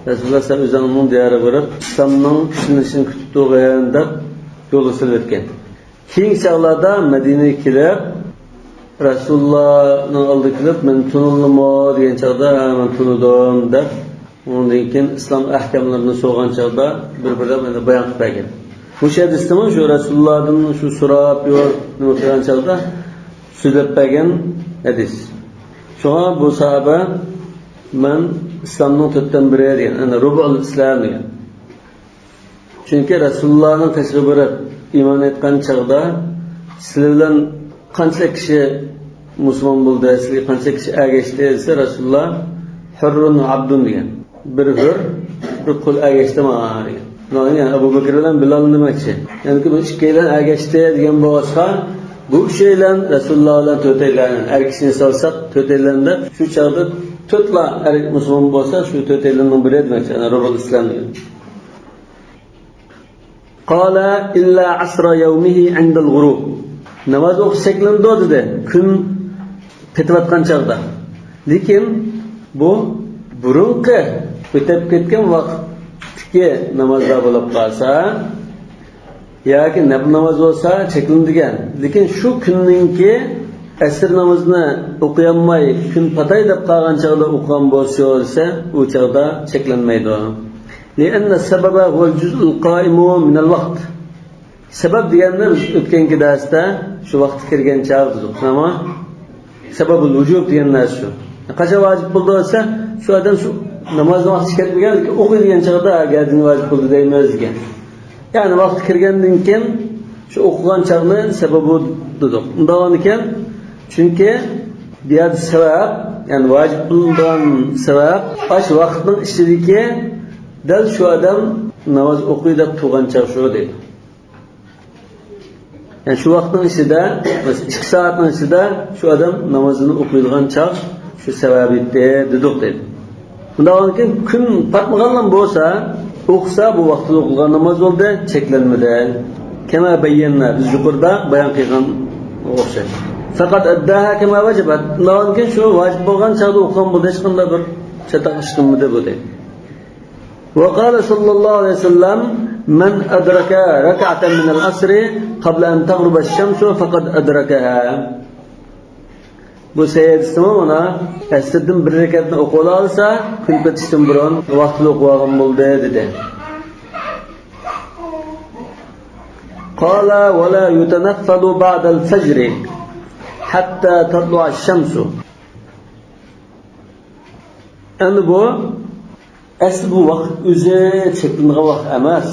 رەسۇلۇللا، سەن ئۆزۈڭنىڭ دىيارىغا بېرىپ، ئىسلامنىڭ كۈچلىنىشىنى كۈتۈپ تۇرغىن، دەپ يولغا سېلىۋەتكەن. كېيىنكى چاغلاردا مەدىنىگە كېلىپ، رەسۇلۇللانىڭ ئالدىغا كېلىپ، مەن تونۇلدىمۇ دېگەن چاغدا، ھە، مەن تونۇدۇم دەپ، ئۇنىڭدىن كېيىن ئىسلام ئەھكاملىرىنى سورىغان چاغدا بىر-بىرلەپ يەنە بايان قىلىپ بەرگەن. مۇشۇ ھەدىستىمۇ شۇ رەسۇلۇللادىن شۇ سوراپ، يور نېمە قىلغان چاغدا سۆزلەپ بەرگەن ھەدىس. شۇڭا بۇ ساھابە، مەن ئىسلامنىڭ تۆتتىن بىرى دېگەن، يەنى رۇبۇئۇل ئىسلام دېگەن. چۈنكى رەسۇلۇللانىڭ قېشىغا بېرىپ ئىمان ئېيتقان چاغدا، سىلەر بىلەن قانچىلىك كىشى مۇسۇلمان بولدى، سىلەرگە قانچىلىك كىشى ئەگەشتى دېسە، رەسۇلۇللا، ھۇررۇن ۋە ئابدۇن دېگەن. بىر ھۆر، بىر قۇل ئەگەشتى ماڭا دېگەن. يەنى ئەبۇ بەكرى بىلەن بىلالنى دېمەكچى. يەنى بۇ ئىككىيلەن ئەگەشتى دېگەن بولغاچقا، بۇ ئۈچەيلەن رەسۇلۇللا بىلەن تۆتەيلەن، ئەر كىشىنى سالساق تۆتەيلەن دەپ، شۇ چاغدا تۆتلا ئەر مۇسۇلمان بولسا، شۇ تۆتەيلەننىڭ بىرى دېمەكچى. يەنى رۇبۇئۇل ئىسلام دېگەن. قال إلا عصر يومه عند الغروب. ناماز ئوقۇش چەكلىنىدۇ دېدى، كۈن پېتىۋاتقان چاغدا. لېكىن بۇ بۇرۇنقى ئۆتۈپ كەتكەن ۋاقىتتىكى نامازلار بولۇپ قالسا، ياكى نەپلى ناماز بولسا چەكلىنىدىكەن. لېكىن شۇ كۈننىڭكى ئەسىر نامىزىنى ئوقۇيالماي، كۈن پاتاي دەپ قالغان چاغدا ئوقۇغان بولسا دېسە، ئۇ چاغدا چەكلەنمەيدۇ. لأن السبب هو الجزء القائم من الوقت. سەۋەب دېگەننى بىز ئۆتكەنكى دەرستە شۇ ۋاقتى كىرگەن چاغ دېدۇق. نېمە؟ سەۋەبۇل ۋۇجۇب دېگەن نەرسە شۇ. قاچان ۋاجىپ بولدى دېسە، شۇ ئادەم شۇ نامازنىڭ ۋاقتى كەتمىگەن، لېكىن ئوقۇي دېگەن چاغدا گەردىنى ۋاجىپ بولدى دەيمىز دېگەن. يەنى ۋاقتى كىرگەندىن كېيىن شۇ ئوقۇغان چاغنى سەۋەبۇ دېدۇق. ئۇنداق ئىكەن، چۈنكى بۇ يەردە سەۋەب، يەنى ۋاجىپ بولىدىغان سەۋەب، ئاشۇ ۋاقىتنىڭ ئىچىدىكى دەل شۇ ئادەم ناماز ئوقۇي دەپ تۇرغان چاغ شۇ دەيدۇ. يەنى شۇ ۋاقىتنىڭ ئىچىدە، مەسىلەن، ئىككى سائەتنىڭ ئىچىدە شۇ ئادەم نامازىنى ئوقۇيدىغان چاغ شۇ سەۋەب ئىدى دېدۇق دەيدۇ. ئۇنداق بولغاندىكىن كۈن پاتمىغانلا بولسا، ئوقۇسا بۇ ۋاقتىدا ئوقۇلغان ناماز بولدى، چەكلەنمىدى. كما بينا، بىز يۇقىرىدا بايان قىلغان ئوخشاش. فقد أداها كما وجبت. ئۇنداقكەن شۇ ۋاجىپ بولغان چاغدا ئوقۇغان بولدى، ھېچقانداق بىر چاتاق ئىش قىلمىدى بۇ دەيدۇ. وقال صلى الله عليه وسلم: من أدرك ركعة من العصر قبل أن تغرب الشمس فقد أدركها. بۇ سەھىھ ھەدىستىمۇ مانا، ئەسىردىن بىر رەكەتنى ئوقۇۋالالىسا، كۈن پېتىشتىن بۇرۇن ۋاقتىدا ئوقۇۋالغان بولدى، دېدى. قال: ولا يتنفل بعد الفجر حتى تطلع الشمس. ئەمدى بۇ، ئەسلى بۇ ۋاقىت ئۆزى چەكلىنىدىغان ۋاقىت ئەمەس.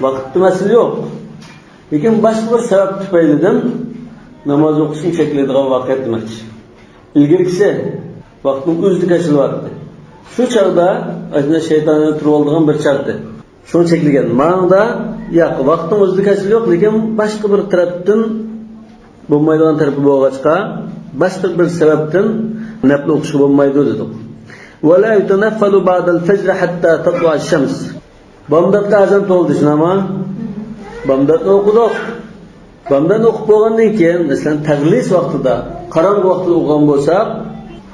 ۋاقىتتا مەسىلە يوق. لېكىن باشقا بىر سەۋەب تۈپەيلىدىن ناماز ئوقۇشنى چەكلەيدىغان ۋاقىت دېمەكچى. ئىلگىرىكىسى ۋاقىتنىڭ ئۆزىدە كەچۈرۈۋاتتى. شۇ چاغدا ئاشۇنداق شەيتان تۇرۇۋالىدىغان بىر چاغ ئىدى. شۇنى چەكلىگەن. ماڭدا ياق، ۋاقىتنىڭ ئۆزىدە كەچۈرۈش يوق، لېكىن باشقا بىر تەرەپتىن بولمايدىغان تەرىپى بولغاچقا، باشقا بىر سەۋەبتىن نەپلى ئوقۇشقا بولمايدۇ دېدۇق. ولا يتنفل بعد الفجر حتى تطلع الشمس. بامداتقا ئەزان تولدى، شۇنداقمۇ؟ بامداتنى ئوقۇدۇق. بامداتنى ئوقۇپ بولغاندىن كېيىن، مەسىلەن، تەغلىس ۋاقتىدا، قاراڭغۇ ۋاقتىدا ئوقۇغان بولساق،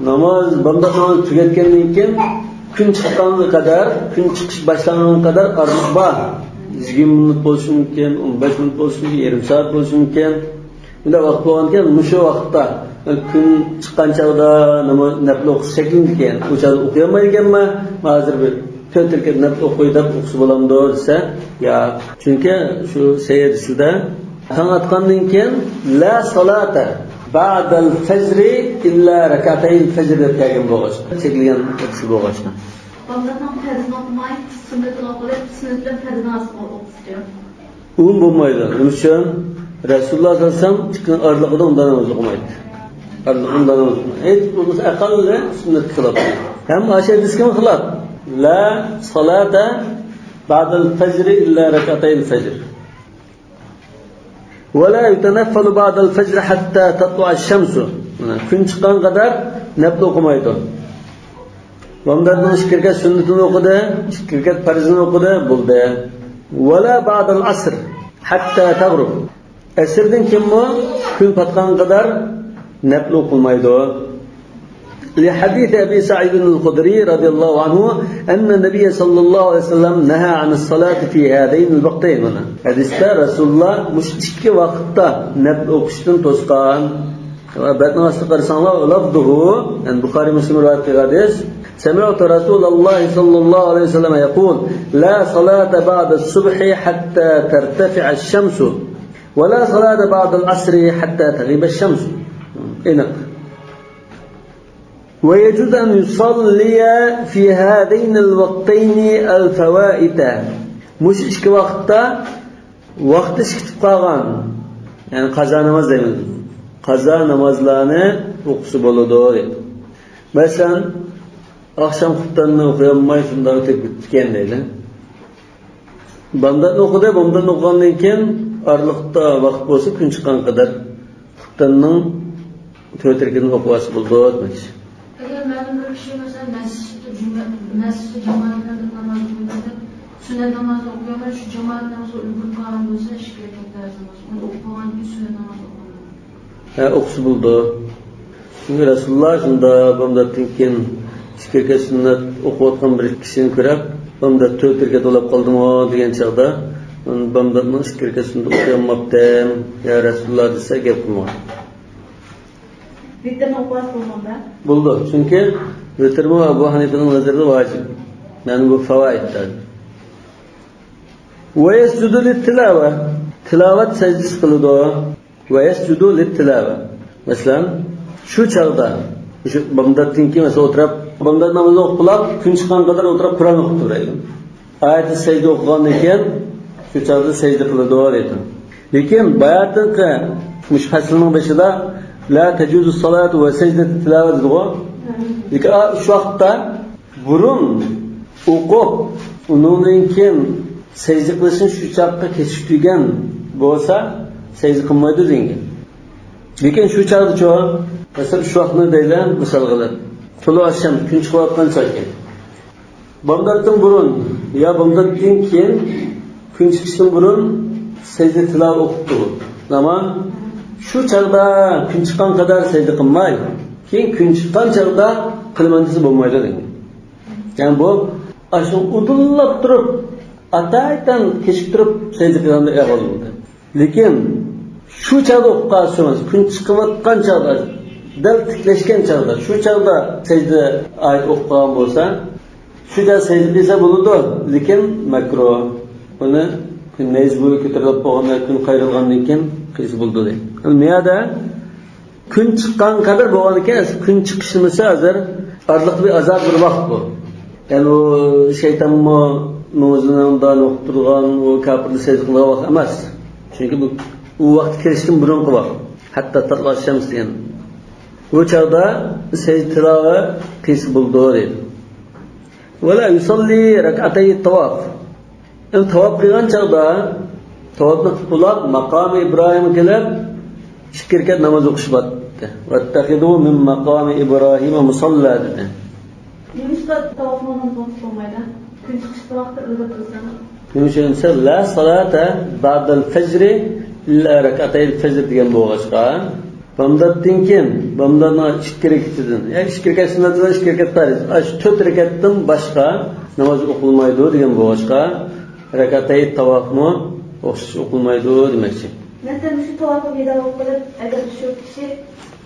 ناماز، بامدات نامازى تۈگەتكەندىن كېيىن، كۈن چىققانغا قەدەر، كۈن چىقىش باشلانغانغا قەدەر ئارىلىق بار. يىگىرمە مىنۇت بولۇشى مۇمكىن، ئون بەش مىنۇت بولۇشى مۇمكىن، يېرىم سائەت بولۇشى مۇمكىن. شۇنداق ۋاقىت بولغاندىكىن، مۇشۇ ۋاقىتتا، كۈن چىققان چاغدا ناماز، نەپلى ئوقۇش چەكلىنىدىكەن، ئۇ چاغدا ئوقۇيالمايدىكەنمەن، مەن ھازىر بىر تۆت رەكەت نەپلى ئوقۇي دەپ ئوقۇسا بولامدۇ دېسە، ياق. چۈنكى شۇ سەھىھ ھەدىسىدە تاڭ ئاتقاندىن كېيىن لا صلاة بعد الفجر إلا ركعتي الفجر دەپ كەلگەن بولغاچقا، چەكلىگەن ھەدىسى بولغاچقا. بامداتنىڭ پەرزىنى ئوقۇماي، سۈننىتىنى ئوقۇيدۇ، سۈننەتتىن پەرزىنى ئاسما ئوقۇسىچۇ؟ ئۇمۇ بولمايدۇ. نېمە ئۈچۈن؟ رەسۇلۇللا سەللەللاھۇ ئەلەيھى ۋەسەللەم ئىككىنىڭ ئارىلىقىدا ئۇنداق ناماز ئوقۇمايتتى. ئارىلىقىدا ئۇنداق ناماز ئوقۇمايتتى. ھېچ بولمىسا ئەقەللى سۈننەتكە خىلاپ. ھەم ئاشۇ ھەدىسكىمۇ خىلاپ. لا صلاة بعد الفجر إلا ركعتي الفجر. ولا يتنفل بعد الفجر حتى تطلع الشمس. مانا، كۈن چىققانغا قەدەر نەپلى ئوقۇمايدۇ. بامداتنىڭ ئىككى رەكەت سۈننىتىنى ئوقۇدى، ئىككى رەكەت پەرزىنى ئوقۇدى، بولدى. ولا بعد العصر حتى تغرب. ئەسىردىن كېيىنمۇ كۈن پاتقانغا قەدەر نەپلى ئوقۇلمايدۇ. لحديث أبي سعيد الخدري رضي الله عنه أن النبي صلى الله عليه وسلم نهى عن الصلاة في هذين الوقتين. مانا، ھەدىستە رەسۇلۇللا مۇشۇ ئىككى ۋاقىتتا نەپلى ئوقۇشتىن توسقان. بەتنىڭ ئاستىغا قارىساڭلار، لفظه، يەنى بۇخارىي مۇسلىم رىۋايەت قىلغان ھەدىس. سمعت رسول الله صلى الله عليه وسلم يقول: لا صلاة بعد الصبح حتى ترتفع الشمس، ولا صلاة بعد العصر حتى تغيب الشمس. ئېنىق. ويجوز أن يصلي في هذين الوقتين الفوائت. مۇشۇ ئىككى ۋاقىتتا ۋاقتى ئىچكىتىپ قالغان، يەنى قازا ناماز دەيمىز. قازا نامازلارنى ئوقۇسا بولىدۇ دەيدۇ. مەسىلەن، ئاخشام خۇپتاننى ئوقۇيالماي شۇنداق ئۆتۈپ كېتىپتىكەن دەيلى. بامداتنى ئوقۇدى، بامداتنى ئوقۇغاندىن كېيىن ئارىلىقتا ۋاقىت بولسا كۈن چىققانغا قەدەر خۇپتاننىڭ تۆت رەكەتىنى ئوقۇۋالسا بولىدۇ دېمەكچى. ئەگەر مەلۇم بىر كىشى، مەسىلەن، مەسچىتتە جۈمە-، مەسچىتتە جامائەت بىلەن ناماز ئوقۇيدۇ دەپ، سۈننەت نامازنى ئوقۇيالماي، شۇ جامائەت نامىزىغا ئۈلگۈرۈپ قالغان بولسا، ئىككى رەكەت پەرز ناماز، ئۇنى ئوقۇپ بولغاندىن كېيىن سۈننەت ناماز ئوقۇيدۇ. ھە، ئوقۇسا بولىدۇ. چۈنكى رەسۇلۇللا شۇنداق بامداتتىن كېيىن ئىككى رەكەت سۈننەت ئوقۇۋاتقان بىر كىشىنى كۆرۈپ، بامدات تۆت رەكەت بولاپ قالدىمۇ دېگەن چاغدا، مەن بامداتنىڭ ئىككى رەكەت سۈننەت ئوقۇيالماپتىم، يا رەسۇلۇللا دېسە گەپ قىلمىغان. ۋىتىرنى ئوقۇۋاتسا بولمامدا؟ بولىدۇ، چۈنكى ۋىتىرمۇ ئەبۇ ھەنىپىنىڭ نەزىرىدە ۋاجىپ. يەنى بۇ فاۋائىتتا. ويسجد للتلاوة. تىلاۋەت سەجدىسى قىلىدۇ. ويسجد للتلاوة. مەسىلەن، شۇ چاغدا، شۇ بامداتتىن كېيىن، مەسىلەن، ئولتۇرۇپ، بامدات نامىزىنى ئوقۇپ بولۇپ، كۈن چىققانغا قەدەر ئولتۇرۇپ، قۇرئان ئوقۇپ تۇرىدۇ. ئايەتتە سەجدە ئوقۇغاندىن كېيىن، شۇ چاغدا سەجدە قىلىدۇ، دەيدۇ. لېكىن باياتىنقى مۇشۇ پەسىلنىڭ بېشىدا لا تجوز الصلاة وسجدة التلاوة دېدىغۇ. لېكىن، ئا، شۇ ۋاقىتتا بۇرۇن ئوقۇپ، ئۇنىڭدىن كېيىن سەجدە قىلىشنى شۇ چاغقا كېچىكتۈرگەن بولسا، سەجدە قىلمايدۇ دېگەن. لېكىن شۇ چاغدىچۇ، مەسىلەن، شۇ ۋاقىتنى دەيلى، مىسال قىلىپ، تۇلۇئۇ شەمس، كۈن چىقىۋاتقان چاغ ئىكەن. بامداتتىن بۇرۇن يا بامداتتىن كېيىن، كۈن چىقىشتىن بۇرۇن سەجدە تىلاۋەت ئوقۇپتۇ. تامام. شۇ چاغدا كۈن چىققان قەدەر سەجدە قىلماي، كېيىن كۈن چىققان چاغدا قىلىمەن دېسە بولمايدۇ دېگەن. يەنى بۇ ئاشۇ ئۇدۇللاپ تۇرۇپ، ئاتايتەن كېچىكتۈرۈپ سەجدە قىلغاندەك ئەھۋال بولدى. لېكىن شۇ چاغدا ئوقۇپ قالسىڭىز، كۈن چىقىۋاتقان چاغدا، دەل تىكلەشكەن چاغدا، شۇ چاغدا سەجدە ئايەت ئوقۇپ قالغان بولسا، شۇ چاغدا سەجدە قىلسا بولىدۇ، لېكىن مەكرۇھ. ئۇنى كۈن نەيزە بويى كۆتۈرۈلۈپ بولغاندا، كۈن قايرىلغاندىن كېيىن قىلسا بولىدۇ دەيدۇ. ئەمما بۇ يەردە كۈن چىققان قەدەر بولغاندىكىن، كۈن چىقىشمىسا ھازىر ئارىلىقتا بىر ئازاد بىر ۋاقىت بۇ. يەنى ئۇ شەيتانمۇ مېڭىسىنى ئۇندا نوقۇپ تۇرغان، ئۇ كاپىرنى سەجدە قىلىدىغان ۋاقىت ئەمەس. چۈنكى بۇ، ئۇ ۋاقىت كىرىشتىن بۇرۇنقى ۋاقىت. ھەتتا تەتلۇئۇش شەمس دېگەن. بۇ چاغدا سەجدە تىلاۋە قىلسا بولىدۇ دەيدۇ. ۋەلا يۇسەللى رەكئەتەي تاۋاف. ئەمدى تاۋاپ قىلغان چاغدا، تاۋاپنى قىلىپ بولۇپ، ماقامى ئىبراھىمغا كېلىپ، ئىككى رەكەت ناماز ئوقۇشى بار دېدى. ۋەتتەخىزۇ مىن ماقامى ئىبراھىمە مۇسەللا دېدى. نېمىشقا تاۋاپنى ناماز ئوقۇش بولمايدۇ؟ كۈن چىقىش ۋاقتى ئىلغار بولسا. نېمە ئۈچۈن دېسە، لا سالاتا بەئدەل فەجرى ئىللا رەكئەتەيل فەجر دېگەن بولغاچقا، بامداتتىن كېيىن، بامداتنىڭ ئىككى رەكىتىدىن، يا ئىككى رەكەت سۈننەتتىن ئىككى رەكەت پەرز، ئاشۇ تۆت رەكەتتىن باشقا ناماز ئوقۇلمايدۇ دېگەن بولغاچقا، رەكەتەي تاۋاپمۇ ئوخشاش ئوقۇلمايدۇ دېمەكچى. مەسىلەن، مۇشۇ تاۋاپى ۋىدا قىلىپ، ئەگەر شۇ كىشى،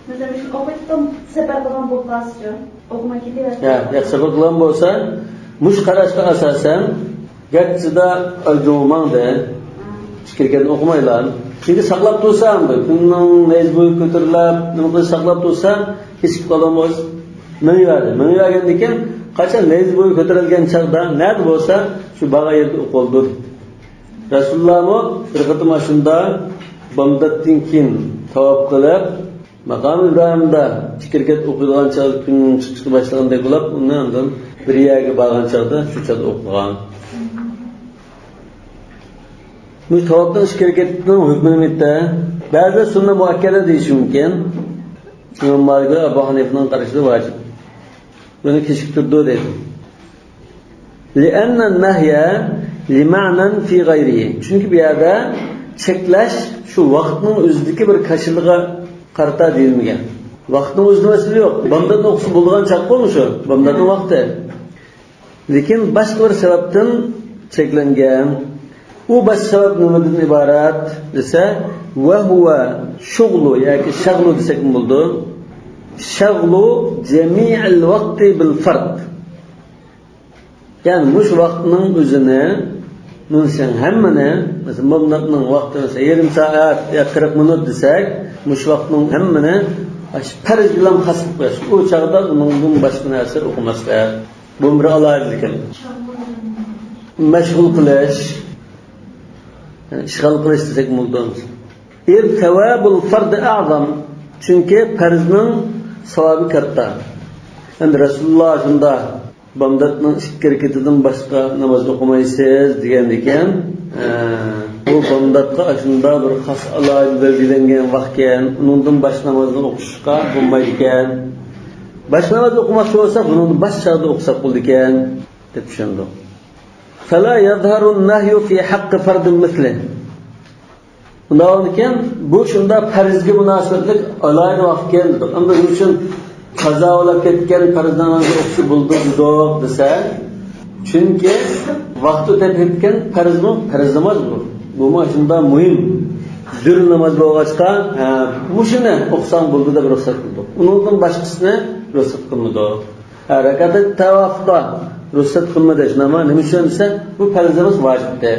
مەسىلەن، مۇشۇنى ئوقۇيتتۇم، سەپەر قىلغان بولۇپ قالسىچۇ؟ ئوقۇماي كېتىۋەرسە. يا، يا، سەپەر قىلغان بولسا، مۇشۇ قاراشقا ئاساسەن، گەرچىدە ئايدىڭغا ماڭدى، ئىككى رەكەتنى ئوقۇمايلا. چۈنكى ساقلاپ تۇرسا، ئەمدى كۈننىڭ نەيزە بويى كۆتۈرۈلۈپ، نېمە قىلىپ ساقلاپ تۇرسا، كېچىكىپ قالغان بولسا، مېڭىۋەردى. مېڭىۋەرگەندىن كېيىن، قاچان نەيزە بويى كۆتۈرۈلگەن چاغدا، نەدە بولسا، شۇ بارغان يەردە ئوقۇلىدۇ. رەسۇلۇللاھمۇ بىر قېتىم ئاشۇنداق بامداتتىن كېيىن تاۋاپ قىلىپ، ماقام ئىبراھىمدا ئىككى رەكەت ئوقۇيدىغان چاغدا كۈن چىقىشقا باشلىغاندەك بولۇپ، ئۇنى ئاندىن بىر يەرگە بارغان چاغدا شۇ چاغدا ئوقۇغان. بۇ تاۋاپنىڭ ئىككى رەكەتنىڭ ھۆكمى نېمىدە؟ بەزىلەر سۈننە مۇئەككەدە دېيىشى مۇمكىن. ئىمام مالىك ۋە ئەبۇ ھەنىفىنىڭ قارىشىدا ۋاجىپ. بۇنى كېچىكتۈرىدۇ دەيدۇ. لأن النهي لمعنى في غيره. چۈنكى بۇ يەردە چەكلەش شۇ ۋاقىتنىڭ ئۆزىدىكى بىر كاشىلىغا قارىتا دېيىلمىگەن. ۋاقىتنىڭ ئۆزىدە مەسىلە يوق. بامداتنى ئوقۇسا بولىدىغان چاغ بولمۇ شۇ؟ بامداتنىڭ ۋاقتى. لېكىن باشقا بىر سەۋەبتىن چەكلەنگەن. ئۇ باشقا سەۋەب نېمىدىن ئىبارەت دېسە، وهو شغل ياكى شغل دېسەكمۇ بولىدۇ. شغل جميع الوقت بالفرض. يەنى مۇشۇ ۋاقىتنىڭ ئۆزىنى، مۇنسەن ھەممىنى، مەسىلەن، مۇمناتنىڭ ۋاقتى مەسىلەن يېرىم سائەت يا قىرىق مىنۇت دېسەك، مۇشۇ ۋاقىتنىڭ ھەممىنى ئاشۇ پەرز بىلەن خاس قىلىپ قويۇش. ئۇ چاغدا ئۇنىڭدىن باشقا نەرسە ئوقۇماسلىق. بۇ بىر ئالاھىدىلىكى. مەشغۇل قىلىش، يەنى ئىشغال قىلىش دېسەك بولىدۇ. إذ ثواب الفرض أعظم. چۈنكى پەرزنىڭ ساۋابى كاتتا. ئەمدى رەسۇلۇللا شۇنداق بامداتنىڭ ئىككى رەكىتىدىن باشقا ناماز ئوقۇمايسىز دېگەندىكىن، ئە، بۇ بامداتقا ئاشۇنداق بىر خاس ئالاھىدە بەلگىلەنگەن ۋاقىتكەن، ئۇنىڭدىن باشقا نامازنى ئوقۇشقا بولمايدىكەن. باشقا ناماز ئوقۇماقچى بولساق، بۇنىڭدىن باشقا چاغدا ئوقۇساق بولىدىكەن، دەپ چۈشەندۇق. فلا يظهر النهي في حق فرض مثله. ئۇنداق بولغاندىكىن، بۇ شۇنداق پەرزگە مۇناسىۋەتلىك ئالاھىدە ۋاقىتكەن دېدۇق. ئەمدى نېمە ئۈچۈن قازا بولۇپ كەتكەن پەرز نامازنى ئوقۇسا بولىدۇ دېدۇق دېسە، چۈنكى ۋاقتى ئۆتۈپ كەتكەن پەرزمۇ پەرز ناماز بۇ. بۇمۇ شۇنداق مۇھىم، زۆرۈر ناماز بولغاچقا، ھە، مۇشۇنى ئوقۇساڭ بولىدۇ دەپ رۇخسەت قىلدۇق. ئۇنىڭدىن باشقىسىنى رۇخسەت قىلمىدۇق. ھە، رەكەتەي تاۋاپقا رۇخسەت قىلمىدى، نېمە ئۈچۈن دېسە، بۇ پەرز ئەمەس، ۋاجىپتى.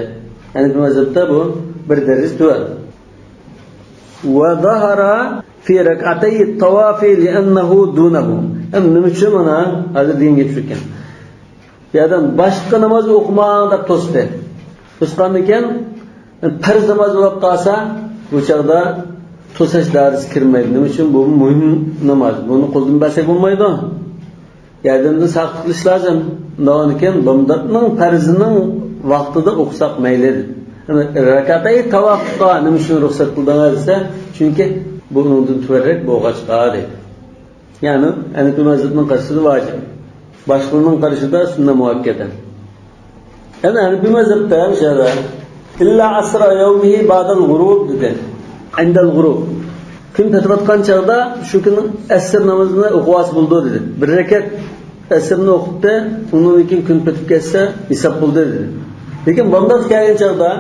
ھەنەفىي مەزھەپتە بۇ بىر دەرىجە تۆۋەن. وظهر في ركعتي الطواف لأنه دونه. ئەمدى نېمە ئۈچۈن مانا ھازىر دېگەن گەپ شۇكەن. بۇ يەردە باشقا ناماز ئوقۇماڭ دەپ توستى. توسقاندىكىن، پەرز ناماز بولۇپ قالسا، بۇ چاغدا توساش دائىرىسىگە كىرمەيدۇ. نېمە ئۈچۈن؟ بۇ مۇھىم ناماز. بۇنى قولدىن بەرسەك بولمايدۇ. ياردەمدىن ساقىت قىلىش لازىم. ئۇنداقكەن، بامداتنىڭ پەرزىنىڭ ۋاقتىدا ئوقۇساق مەيلى. رەكەتەي تاۋاپقا نېمە ئۈچۈن رۇخسەت قىلدىڭىز دېسە، چۈنكى بۇ ئۇنىڭدىن تۆۋەنرەك بولغاچقا، دەيدۇ. يەنى ھەنەفىي مەزھەپنىڭ قارىشىدا ۋاجىپ. باشقىلارنىڭ قارىشىدا سۈننە مۇئەككەدە. يەنى ھەنەفىي مەزھەپتە مۇشۇ يەردە، إلا عصر يومه بعد الغروب دېدى. عند الغروب. كۈن پېتىۋاتقان چاغدا شۇ كۈننىڭ ئەسىر نامىزىنى ئوقۇۋالسا بولىدۇ دېدى. بىر رەكەت ئەسىرنى ئوقۇپتۇ، ئۇنىڭدىن كېيىن كۈن پېتىپ كەتسە ھېساب بولدى دېدى. لېكىن بامداتقا كەلگەن چاغدا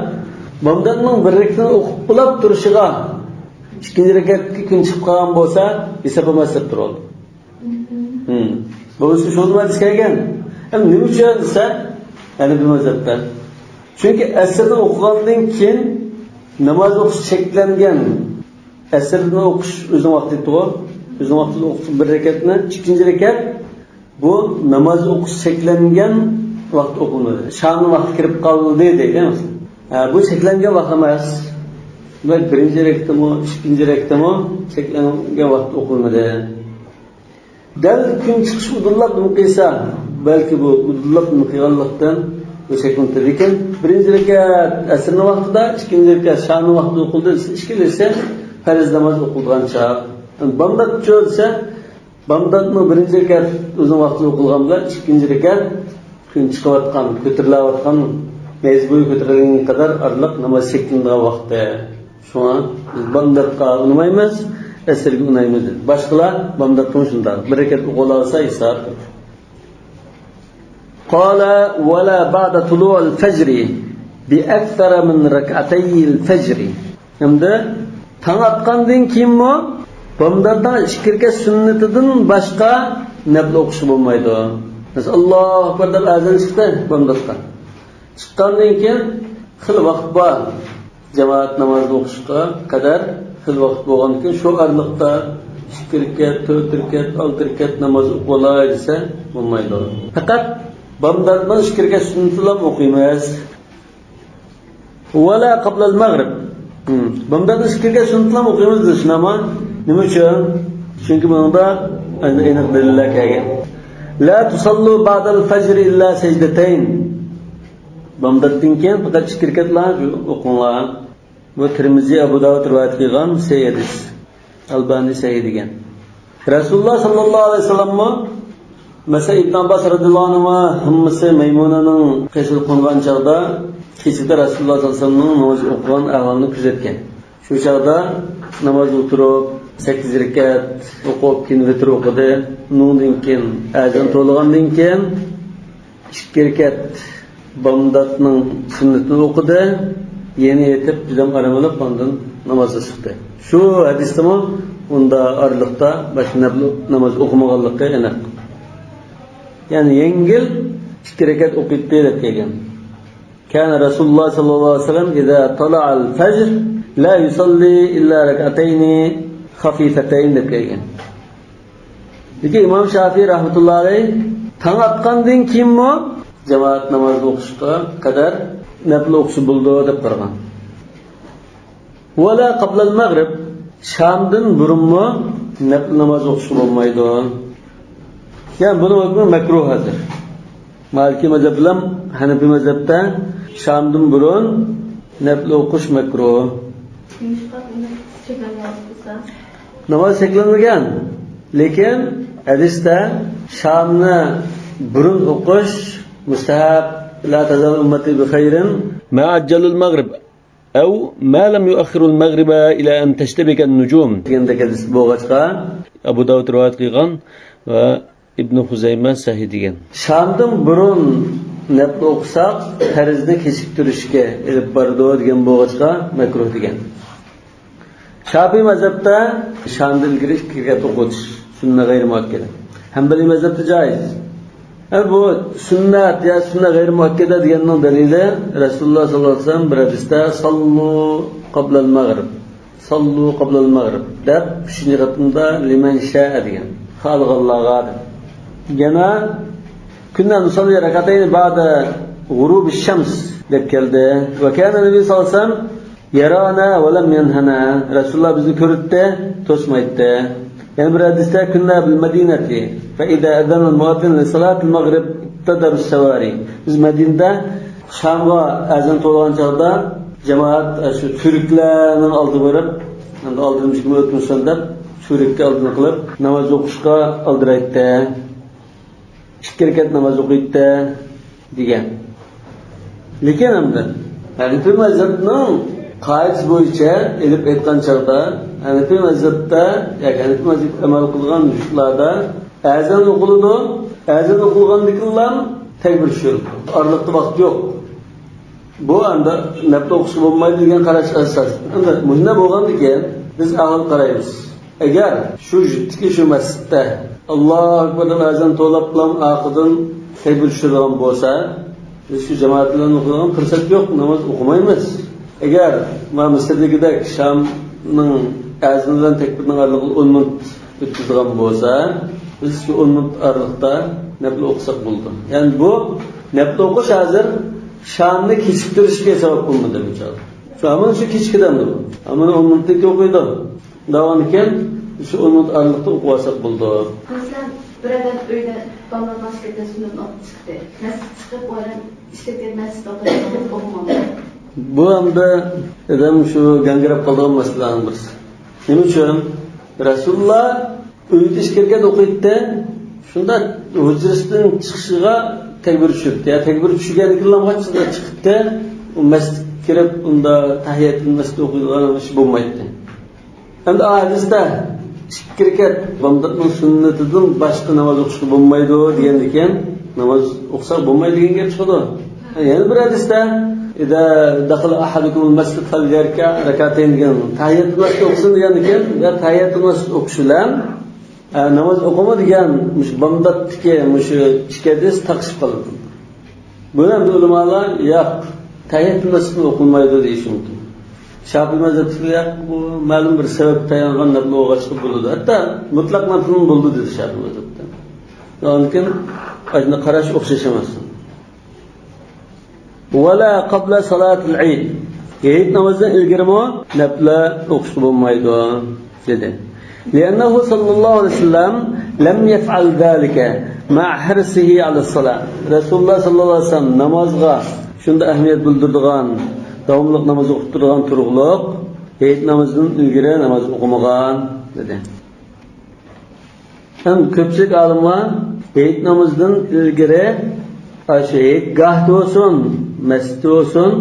بامداتنىڭ بىر رەكىتىنى ئوقۇپ بولاپ تۇرۇشىغا ئىككىنچى رەكەتكە كۈن چىقىپ قالغان بولسا ھېساب بولماس دەپ تۇرۇۋالدى. ھىم. بولمىسا شۇ نېمە دېسە كەلگەن؟ ھەم نېمە ئۈچۈن دېسە، ھەنەپىي مەزھەپتە. چۈنكى ئەسىردىن ئوقۇغاندىن كېيىن ناماز ئوقۇش چەكلەنگەن. ئەسىردىن ئوقۇش ئۆزىنىڭ ۋاقتى يېتىدىغۇ. ئۆزىنىڭ ۋاقتىدا ئوقۇش بىر رەكەتنى، ئىككىنچى رەكەت بۇ ناماز ئوقۇش چەكلەنگەن ۋاقىت ئوقۇلمىدى. شامنىڭ ۋاقتى كىرىپ قالدى دەيدۇ. ھە، بۇ چەكلەنگەن ۋاقىت ئەمەس. دېمەك، بىرىنچى رەكىتىمۇ، ئىككىنچى رەكىتىمۇ چەكلەنگەن ۋاقىت ئوقۇلمىدى. دەل كۈن چىقىش ئۇدۇللاپ نېمە قىلسا، بەلكى بۇ ئۇدۇللاپ نېمە قىلغانلىقتىن بۇ شەكىلنى تېرىكىن. بىرىنچى رەكەت ئەسىرنىڭ ۋاقتىدا، ئىككىنچى رەكەت شامنىڭ ۋاقتىدا ئوقۇلدى دېسە، ئىككىلىسى پەرز ناماز ئوقۇلىدىغان چاغ. بامداتچۇ دېسە، بامداتنىڭ بىرىنچى رەكەت ئۆزىنىڭ ۋاقتىدا ئوقۇلغان بىلەن ئىككىنچى رەكەت كۈن چىقىۋاتقان، كۆتۈرۈلۈۋاتقان، نەيزە بويى كۆتۈرۈلگەنگە قەدەر ئارىلىق ناماز چەكلىنىدىغان ۋاقتى. شۇڭا بىز بامداتقا ئۇنىمايمىز، ئەسىرگە ئۇنايمىز دېدى. باشقىلار بامداتمۇ شۇنداق. بىر رەكەت ئوقۇۋالالىسا ھېساب. قال: ولا بعد طلوع الفجر بأكثر من ركعتي الفجر. ئەمدى تاڭ ئاتقاندىن كېيىنمۇ بامداتنىڭ ئىككى رەكەت سۈننىتىدىن باشقا نەپلى ئوقۇشقا بولمايدۇ. مەسىلەن، ئاللاھۇ ئەكبەر دەپ ئەزان چىقتى بامداتقا. چىققاندىن كېيىن خېلى ۋاقىت بار. جامائەت نامازىنى ئوقۇشقا قەدەر خېلى ۋاقىت بولغاندىكىن، شۇ ئارىلىقتا ئىككى رەكەت، تۆت رەكەت، ئالتە رەكەت ناماز ئوقۇۋالاي دېسە بولمايدۇ. پەقەت بامداتنىڭ ئىككى رەكەت سۈننىتىنىلا ئوقۇيمىز. ولا قبل المغرب. ھىم. بامداتنىڭ ئىككى رەكەت سۈننىتىنىلا ئوقۇيمىز دېسىنىما؟ نېمە ئۈچۈن؟ چۈنكى بۇنىڭدا ئەنە ئېنىق دەلىللەر كەلگەن. لا تصلوا بعد الفجر إلا سجدتين. بامداتتىن كېيىن پەقەت ئىككى رەكەتلا ئوقۇڭلار. بۇ تىرمىزى، ئەبۇ داۋۇد رىۋايەت قىلغان سەھىھ ھەدىس. ئەلبانى سەھىھ دېگەن. رەسۇلۇللا ساللاللاھۇ ئەلەيھى ۋەسەللەممۇ، مەسىلەن، ئىبن ئابباس رەزىياللاھۇ ئەنھۇما ھەممىسى مەيمۇنىنىڭ قېشىدا قونغان چاغدا كېچىدە رەسۇلۇللا ساللاللاھۇ ئەلەيھى ۋەسەللەمنىڭ ناماز ئوقۇغان ئەھۋالىنى كۆزەتكەن. شۇ چاغدا ناماز ئولتۇرۇپ، سەككىز رەكەت ئوقۇپ، كېيىن ۋىتىر ئوقۇدى. ئۇنىڭدىن كېيىن ئەزان توۋلىغاندىن كېيىن ئىككى رەكەت بامداتنىڭ سۈننىتىنى ئوقۇدى، يەنە يېتىپ، بىردەم ئارام ئېلىپ، ئاندىن نامازغا چىقتى. شۇ ھەدىستىمۇ ئۇندا ئارىلىقتا باشقا نەپلى ناماز ئوقۇمىغانلىقى ئېنىق. يەنى يەڭگىل ئىككى رەكەت ئوقۇيتتى دەپ كەلگەن. كان رسول الله صلى الله عليه وسلم إذا طلع الفجر لا يصلي إلا ركعتين خفيفتين دەپ كەلگەن. لېكىن ئىمام شافىئى رەھمەتۇللا ئەلەيھ تاڭ ئاتقاندىن كېيىنمۇ جامائەت نامازى ئوقۇشقا قەدەر نەپلە ئوقۇسا بولىدۇ دەپ قارىغان. ۋەلا قابلەل مەغرىب، شامدىن بۇرۇنمۇ نەپلە ناماز ئوقۇشقا بولمايدۇ. يەنى بۇنىڭ ھۆكمى مەكرۇھ ھازىر. مالىكىي مەزھەپ بىلەن ھەنەفىي مەزھەپتە شامدىن بۇرۇن نەپلە ئوقۇش مەكرۇھ. نېمىشقا ئۇنى سۈننەت ناماز قىلسا؟ ناماز چەكلەنمىگەن. لېكىن ھەدىستە شامنى بۇرۇن ئوقۇش مۇستەھەب. لا تزال أمتي بخير ما عجلوا المغرب أو ما لم يؤخروا المغرب إلى أن تشتبك النجوم دېگەندەك ھەدىس بولغاچقا، ئەبۇ داۋۇد رىۋايەت قىلغان ۋە ئىبنى خۇزەيمە سەھىھ دېگەن. شامدىن بۇرۇن نەپلە ئوقۇساق، پەرزنى كېچىكتۈرۈشكە ئېلىپ بارىدۇ دېگەن بولغاچقا، مەكرۇھ دېگەن. شاپىئىي مەزھەپتە شامدىن ئىلگىرى ئىككى رەكەت ئوقۇتۇش سۈننە غەيرىي مۇئەككەدە. ھەنبەلىي مەزھەپتە جائىز. ھە، بۇ سۈننەت يا سۈننە غەيرىي مۇئەككەدە دېگەننىڭ دەلىلى رەسۇلۇللا ساللاللاھۇ ئەلەيھى ۋەسەللەم بىر ھەدىستە ساللۇ قابلەل مەغرىب، ساللۇ قابلەل مەغرىب دەپ ئۈچىنچى قېتىمدا لىمەن شائە دېگەن. خالىغانلارغا دەپ. يەنە كنا نصلي ركعتين بعد غروب الشمس دەپ كەلدى. وكان النبي صلى الله عليه وسلم يرانا ولم ينهنا. رەسۇلۇللا بىزنى كۆرەتتى، توسمايتتى. يەنە بىر ھەدىستە كنا بالمدينة فإذا أذن المؤذن لصلاة المغرب ابتدروا السواري. بىز مەدىنىدە شامغا ئەزان توۋلىغان چاغدا جامائەت شۇ تۈۋرۈكلەرنىڭ ئالدىغا بېرىپ، ئەمدى ئالدىمىزدىكىمۇ ئۆتمىسۇن دەپ، تۈۋرۈككە ئالدىنى قىلىپ ناماز ئوقۇشقا ئالدىرايتتى. ئىككى رەكەت ناماز ئوقۇيتتى دېگەن. لېكىن ئەمدى ھەنەفىي مەزھەپنىڭ قائىدىسى بويىچە ئېلىپ ئېيتقان چاغدا، ھەنىپىي مەزھەپتە ياكى ھەنىپىي مەزھەپكە ئەمەل قىلغان يۇرتلاردا ئەزان ئوقۇلىدۇ. ئەزان ئوقۇلغاندىكىنلا تەكبىر چۈشۈرىدۇ. ئارىلىقتا ۋاقىت يوق. بۇ ئەمدى نەپلى ئوقۇشقا بولمايدۇ دېگەن قاراش ئاساس. ئەمدى مۇشۇنداق بولغاندىكىن بىز ئەھۋال قارايمىز. ئەگەر شۇ يۇرتتىكى شۇ مەسچىتتە ئاللاھۇ ئەكبەر دەپ ئەزان توۋلاپلا ئارقىدىن تەكبىر چۈشۈرىدىغان بولسا، بىز شۇ جامائەت بىلەن ئوقۇيدىغان پۇرسەت يوق، ناماز ئوقۇمايمىز. ئەگەر مانا مىسىردىكىدەك شامنىڭ ئەزىنى بىلەن تەكبىرنىڭ ئارىلىقىدا ئون مىنۇت ئۆتكۈزىدىغان بولسا، بىز شۇ ئون مىنۇت ئارىلىقتا نەپلى ئوقۇساق بولىدۇ. يەنى بۇ نەپلى ئوقۇش ھازىر شامنى كېچىكتۈرۈشكە سەۋەب بولمىدى بۇ چاغدا. شۇ ھامان شۇ كېچىكىدۇ ئەمدى بۇ. ھامان ئون مىنۇتتىن كېيىن ئوقۇيدۇ. دەۋامىكەن شۇ ئون مىنۇت ئارىلىقتا ئوقۇۋالساق بولىدۇ. مەسىلەن، بىر ئادەم ئۆيدە بالىلار ماڭسا كىرگەن سۈننەتنى ئوقۇپ چىقتى. مەسچىتكە چىقىپ، ئۇ ئادەم ئىشلەپ كەلگەن مەسچىتتە ئوقۇيدىغان ئوقۇمامدۇ؟ بۇ ئەمدى ئادەم شۇ گاڭگىراپ قالىدىغان مەسىلىلەرنىڭ بىرسى. نېمە ئۈچۈن؟ رەسۇلۇللا ئۆيدە ئىش كىرگەن ئوقۇيتتى. شۇنداق ھۇجرىسىدىن چىقىشىغا تەكبىر چۈشۈرۈپتۇ. يا تەكبىر چۈشۈرگەندىن كېيىنلا چىقىپ كېتىپ، ئۇ مەسچىتكە كىرىپ، ئۇندا تەھىيەتۇل مەسچىت ئوقۇيدىغان ئىش بولمايتتى. ئەمدى ئۇ ھەدىستە ئىككى رەكەت بامداتنىڭ سۈننىتىدىن باشقا ناماز ئوقۇشقا بولمايدۇ دېگەندىكىن، ناماز ئوقۇسا بولمايدۇ دېگەن گەپ چىقىدۇ. يەنە بىر ھەدىستە، «إذا دخل أحدكم المسجد فليركع ركعتين» دېگەن، تەھىيەتۇل مەسچىت ئوقۇسۇن دېگەندىكىن، يا تەھىيەتۇل مەسچىت ئوقۇش بىلەن، ئە، ناماز ئوقۇما دېگەن مۇشۇ بامداتتىكى مۇشۇ ئىككى ھەدىس تاقىشىپ قالىدۇ. بۇنى ئەمدى ئۆلىمالار، ياق، تەھىيەتۇل مەسچىتنى ئوقۇلمايدۇ دېيىشى مۇمكىن. شاپىئىي مەزھەپتىكىلەر، ياق، بۇ مەلۇم بىر سەۋەبكە تايانغان نەپلى ئوقۇشقا بولىدۇ. ھەتتا مۇتلەق نەپلىمۇ بولىدۇ دېدى شاپىئىي مەزھەپتە. ئاندىن كېيىن ئاشۇنداق قاراش ئوخشاش ئەمەس. «ولا قبل صلاة العيد». ھېيت نامىزىدىن ئىلگىرىمۇ نەپلە ئوقۇشقا بولمايدۇ، دېدى. «لأنه صلى الله عليه وسلم لم يفعل ذلك مع حرصه على الصلاة». رەسۇلۇللا ساللاللاھۇ ئەلەيھى ۋەسەللەم نامازغا شۇنداق ئەھمىيەت بىلدۈرىدىغان، داۋاملىق ناماز ئوقۇپ تۇرىدىغان تۇرۇقلۇق ھېيت نامىزىدىن ئىلگىرى ناماز ئوقۇمىغان، دېدى. ھەم كۆپچىلىك ئالىملار ھېيت نامىزىدىن ئىلگىرى، ئاشۇ ھېيتگاھتا بولسۇن، مەسچىتتە بولسۇن،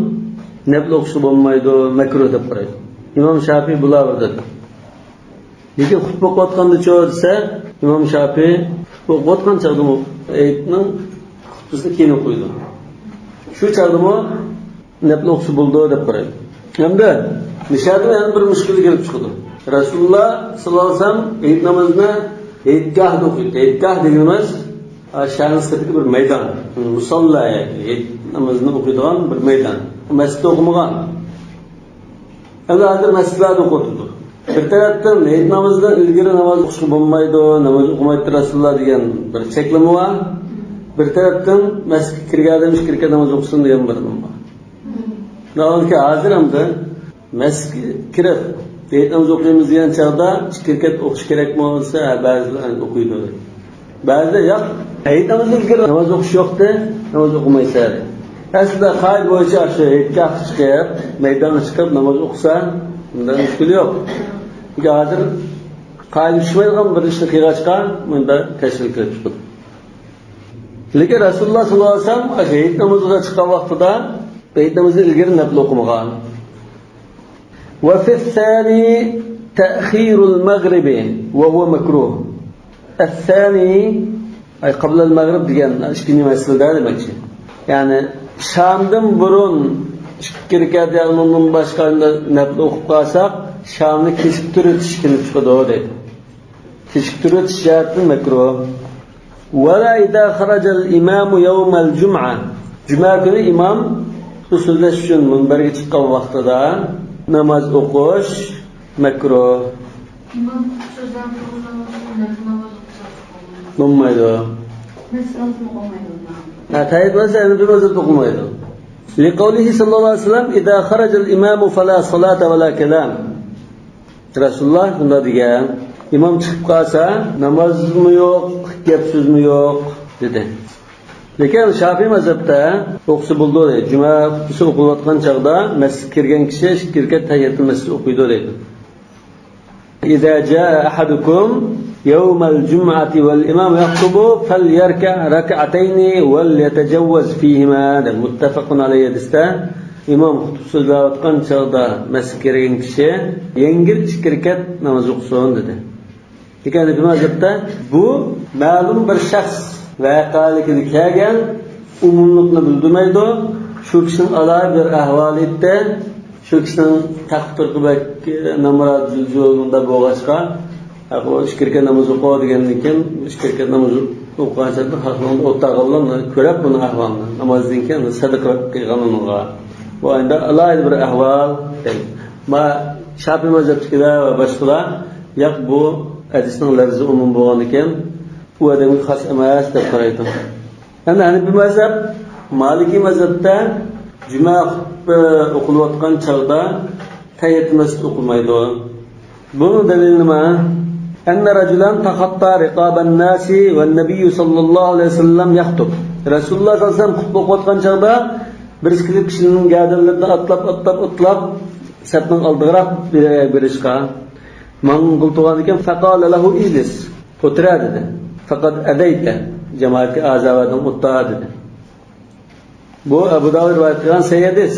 نەپلە ئوقۇشقا بولمايدۇ، مەكرۇھ دەپ قارايدۇ. ئىمام شاپىئىي بۇلار بىر دەيدۇ. لېكىن خۇتبە ئوقۇۋاتقاندىچۇ دېسە، ئىمام شاپىئىي خۇتبە ئوقۇۋاتقان چاغدىمۇ ھېيتنىڭ خۇتبىسىنى كېيىن ئوقۇيدۇ. شۇ چاغدىمۇ نەپلە ئوقۇسا بولىدۇ دەپ قارايدۇ. ھەمدە مۇشۇ يەردىن يەنە بىر مۇشكىل كېلىپ چىقىدۇ. رەسۇلۇللا ساللاللاھۇ ئەلەيھى ۋەسەللەم ھېيت نامىزىنى ھېيتگاھدا ئوقۇيتتى. ھېيتگاھ دېگىنىمىز، ھە، شەھەرنىڭ سىرتىدىكى بىر مەيدان. مۇساللا، يەنى ھېيت نامىزىنى ئوقۇيدىغان بىر مەيدان. مەسچىتتە ئوقۇمىغان. ئەمدى ھازىر مەسچىتلەردە ئوقۇتىدۇ. بىر تەرەپتىن ھېيت نامىزىدىن ئىلگىرى ناماز ئوقۇشقا بولمايدۇ، ناماز ئوقۇمايتتى رەسۇلۇللا دېگەن بىر چەكلىمە بار. بىر تەرەپتىن مەسچىتكە كىرگەن ئادەم ئىككى رەكەت ناماز ئوقۇسۇن دېگەن بىر نېمە بار. ناھايىتى ھازىر ئەمدى مەسچىتكە كىرىپ، ھېيت نامىزى ئوقۇيمىز دېگەن چاغدا ئىككى رەكەت ئوقۇش كېرەكمۇ دېسە، ھە، بەزىلەر ئوقۇيدۇ. بەزىلەر ياق، ھېيت نامىزىدىن كېيىن ناماز ئوقۇش يوقتى، ناماز ئوقۇمايسىلەر. ئەسلىدە قائىدە بويىچە شۇ ھېيتگاھقا چىقىپ، مەيدانغا چىقىپ ناماز ئوقۇسا، بۇندا مۈشكۈل يوق. چۈنكى ھازىر قائىدە چۈشمەيدىغان بىر ئىشنى قىلغاچقا، بۇندا تەشۋىش كېلىپ چىقىدۇ. لېكىن رەسۇلۇللا ساللاللاھۇ ئەلەيھى ۋەسەللەم ھېيت نامىزىغا چىققان ۋاقتىدا، ھېيت نامىزىدىن ئىلگىرى نەپلە ئوقۇمىغان. وفي الثاني تأخير المغرب وهو مكروه. الثاني، ئەي، قەبلەل مەغرىب دېگەن ئىككىنچى مەسىلىدە دېمەكچى. يەنى شامدىن بۇرۇن ئىككى رەكەت يا ئۇنىڭدىن باشقا نەپلە ئوقۇپ قالساق، شامنى كېچىكتۈرۈۋېتىش كېلىپ چىقىدۇ دەيدۇ. كېچىكتۈرۈۋېتىش جەھەتتىن مەكرۇھ. ولا إذا خرج الإمام يوم الجمعة. جۈمە كۈنى ئىمام شۇ سۆزلەش ئۈچۈن مۇنبەرگە چىققان ۋاقتىدا ناماز ئوقۇش مەكرۇھ. ئىمام سۆزلەپ تۇرغان نەپلە ناماز ئوقۇسا بولمايدۇ. نەپلە ناماز ئوقۇلمايدۇ. ھە، تەھىيەت بولسا يەنە بىر ۋاقىت ئوقۇلمايدۇ. لقوله صلى الله عليه وسلم: إذا خرج الإمام فلا صلاة ولا كلام. رەسۇلۇللا شۇنداق دېگەن، ئىمام چىقىپ قالسا، نامازمۇ يوق، گەپ سۆزمۇ يوق، دېدى. لېكىن شاپىئىي مەزھەپتە ئوقۇسا بولىدۇ، دەيدۇ. جۈمە خۇتبىسى ئوقۇلۇۋاتقان چاغدا مەسچىتكە كىرگەن كىشى ئىككى رەكەت تەھىيەتۇل مەسچىت ئوقۇيدۇ، دەيدۇ. إذا جاء أحدكم يوم الجمعة والإمام يخطب فليركع ركعتين وليتجوز فيهما، دەپ مۇتتەپەقۇن ئەلەيھى ھەدىستە ئىمام خۇتبە سۆزلەۋاتقان چاغدا مەسچىتكە كىرگەن كىشى يەڭگىل ئىككى رەكەت ناماز ئوقۇسۇن دېدى. لېكىن ھەنەفىي مەزھەپتە بۇ مەلۇم بىر شەخس ۋەقەلىكىدە كەلگەن، ئومۇملۇقنى بىلدۈرمەيدۇ. شۇ كىشىنىڭ ئالاھىدە بىر ئەھۋالى ئىدى. شۇ كىشىنىڭ تەخت تۇرقى بەك نامرات، زۇلزۇلىدا بولغاچقا، ئىككى رەكەت ناماز ئوقۇ دېگەندىن كېيىن، ئىككى رەكەت ناماز ئوقۇغان چاغدا خەقنىڭ ئولتۇرغانلىرىنى كۆرۈپ بۇنىڭ ئەھۋالىنى، نامازدىن كېيىن سەدىقە قىلغان ئۇنىڭغا. بۇ ئەمدى ئالاھىدە بىر ئەھۋال. ما شافىئىي مەزھەپتىكىلەر ۋە باشقىلار، ياق، بۇ ھەدىسنىڭ لەپزى ئومۇم بولغاندىكىن، ئۇ ئادەمگە خاس ئەمەس دەپ قارايدۇ. ئەمدى ھەنەفىي مەزھەپ، مالىكىي مەزھەپتە جۈمە خۇتبە ئوقۇلۇۋاتقان چاغدا تەھىيەتۇل مەسچىد ئوقۇلمايدۇ. بۇنىڭ دەلىلى نېمە؟ أن رجلا تخطى رقاب الناس والنبي صلى الله عليه وسلم يخطب. رەسۇلۇللاھ سەللەللاھۇ ئەلەيھى ۋەسەللەم خۇتبە ئوقۇۋاتقان چاغدا بىرسى كېلىپ كىشىنىڭ گەدەنلىرىدىن ئاتلاپ، ئاتلاپ، ئاتلاپ، سەپنىڭ ئالدىغىراق بېرىشقا ماڭغىلى تۇرغاندىكىن، فقال له اجلس، ئولتۇرە دېدى. فقد أذيت، جامائەتكە ئازار بەردىڭ، ئولتۇر دېدى. بۇ ئەبۇ داۋۇد رىۋايەت قىلغان سەھىھ ھەدىس.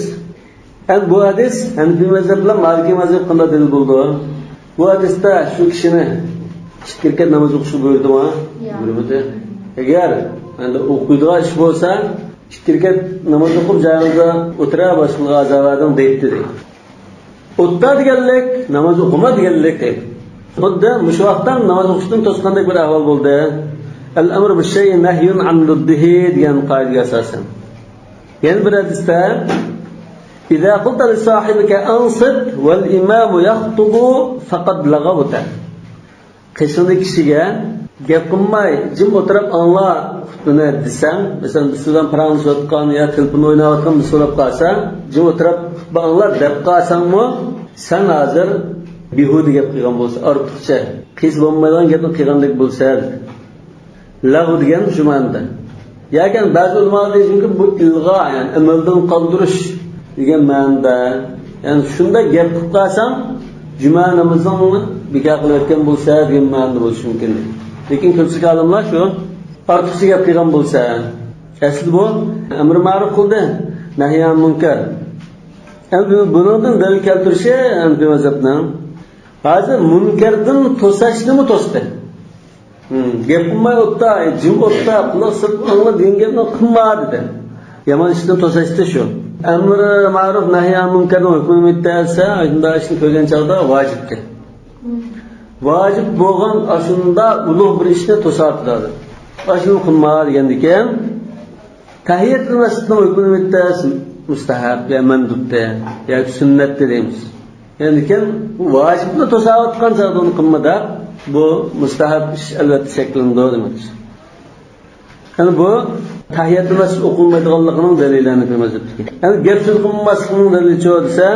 ئەمدى بۇ ھەدىس ھەنەفىي مەزھەپ بىلەن مالىكىي مەزھەپ قانداق دەلىل بولىدۇ؟ بۇ ھەدىستە شۇ كىشىنى ئىككى رەكەت ناماز ئوقۇشقا بۇيرۇدىمۇ؟ ياق. بۇيرۇمىدى. ئەگەر ئەمدى ئوقۇيدىغان ئىش بولسا، ئىككى رەكەت ناماز ئوقۇپ، جايىڭىزدا ئولتۇرە، باشقىلارغا ئازار بەردىڭ دەيتتى دەيدۇ. ئولتۇر دېگەنلىك، ناماز ئوقۇما دېگەنلىك دەيدۇ. خۇددى مۇشۇ ۋاقىتتا ناماز ئوقۇشتىن توسقاندەك بىر ئەھۋال بولدى. الأمر بالشيء نهي عن ضده دېگەن قائىدىگە ئاساسەن. يەنە بىر ھەدىستە، إذا قلت لصاحبك أنصت والإمام يخطب فقد لغوت. قېشىڭدىكى كىشىگە گەپ قىلماي، جىم ئولتۇرۇپ ئاڭلا خۇتبىنى دېسەڭ، مەسىلەن، بىرسى بىلەن پاراڭلىشىۋاتقان يا تېلېفون ئويناۋاتقان بىرسى بولۇپ قالسا، جىم ئولتۇرۇپ خۇتبە ئاڭلا دەپ قالساڭمۇ، سەن ھازىر بىھۇدە گەپ قىلغان بولىسەن، ئارتۇقچە، قىلسا بولمايدىغان گەپنى قىلغاندەك بولىسەن. لەغۋ دېگەن شۇ مەنىدە. ياكى بەزى ئۆلىمالار دېيىشى مۇمكىن، بۇ ئىلغا، يەنى ئەمەلدىن قالدۇرۇش دېگەن مەنىدە. يەنى شۇنداق گەپ قىلىپ قالساڭ، جۈمە نامىزىڭنى بىكار قىلىۋەتكەن بولسا دېگەن مەنىدە بولۇشى مۇمكىن. لېكىن كۆپچىلىك ئالىملار شۇ ئارتۇقچە گەپ قىلغان بولسا. ئەسلى بۇ ئەمرى مەرۇف قىلدى، نەھيى ئەن مۇنكەر. ئەمدى بۇنىڭدىن دەلىل كەلتۈرۈشى ھەنەفىي مەزھەپنىڭ، ھازىر مۇنكەردىن توساشنىمۇ توستى. ھىم، گەپ قىلماي ئولتۇر، جىم ئولتۇر، قۇلاق سېلىپ ئاڭلا دېگەن گەپنى قىلما دېدى. يامان ئىشتىن توساشتى شۇ. ئەمرى مەرۇف، نەھيى ئەن مۇنكەرنىڭ ھۆكمى نېمە دېسە، ئاشۇنداق ئىشنى كۆرگەن چاغدا ۋاجىپتى. ھىم. ۋاجىپ بولغان ئاشۇنداق ئۇلۇغ بىر ئىشنى توساتىدۇ. ئاشۇنى قىلما دېگەندىكىن، تەھىيەتۇل مەسچىدنىڭ ھۆكمى نېمە دېسە، مۇستەھەب يا مەندۇبتى ياكى سۈننەتتى دەيمىز. يەنىكىن ۋاجىپنى توساۋاتقان چاغدا ئۇنى قىلما دەپ، بۇ مۇستەھەب ئىش ئەلۋەتتە چەكلىنىدۇ دېمەكچى. يەنى بۇ تەھىيەتۇل مەسچىد ئوقۇلمايدىغانلىقىنىڭ دەلىلى ھەنەفىي مەزھەپتىكى. يەنى گەپ سۆز قىلماسلىقنىڭ دەلىلى چۇ دېسە،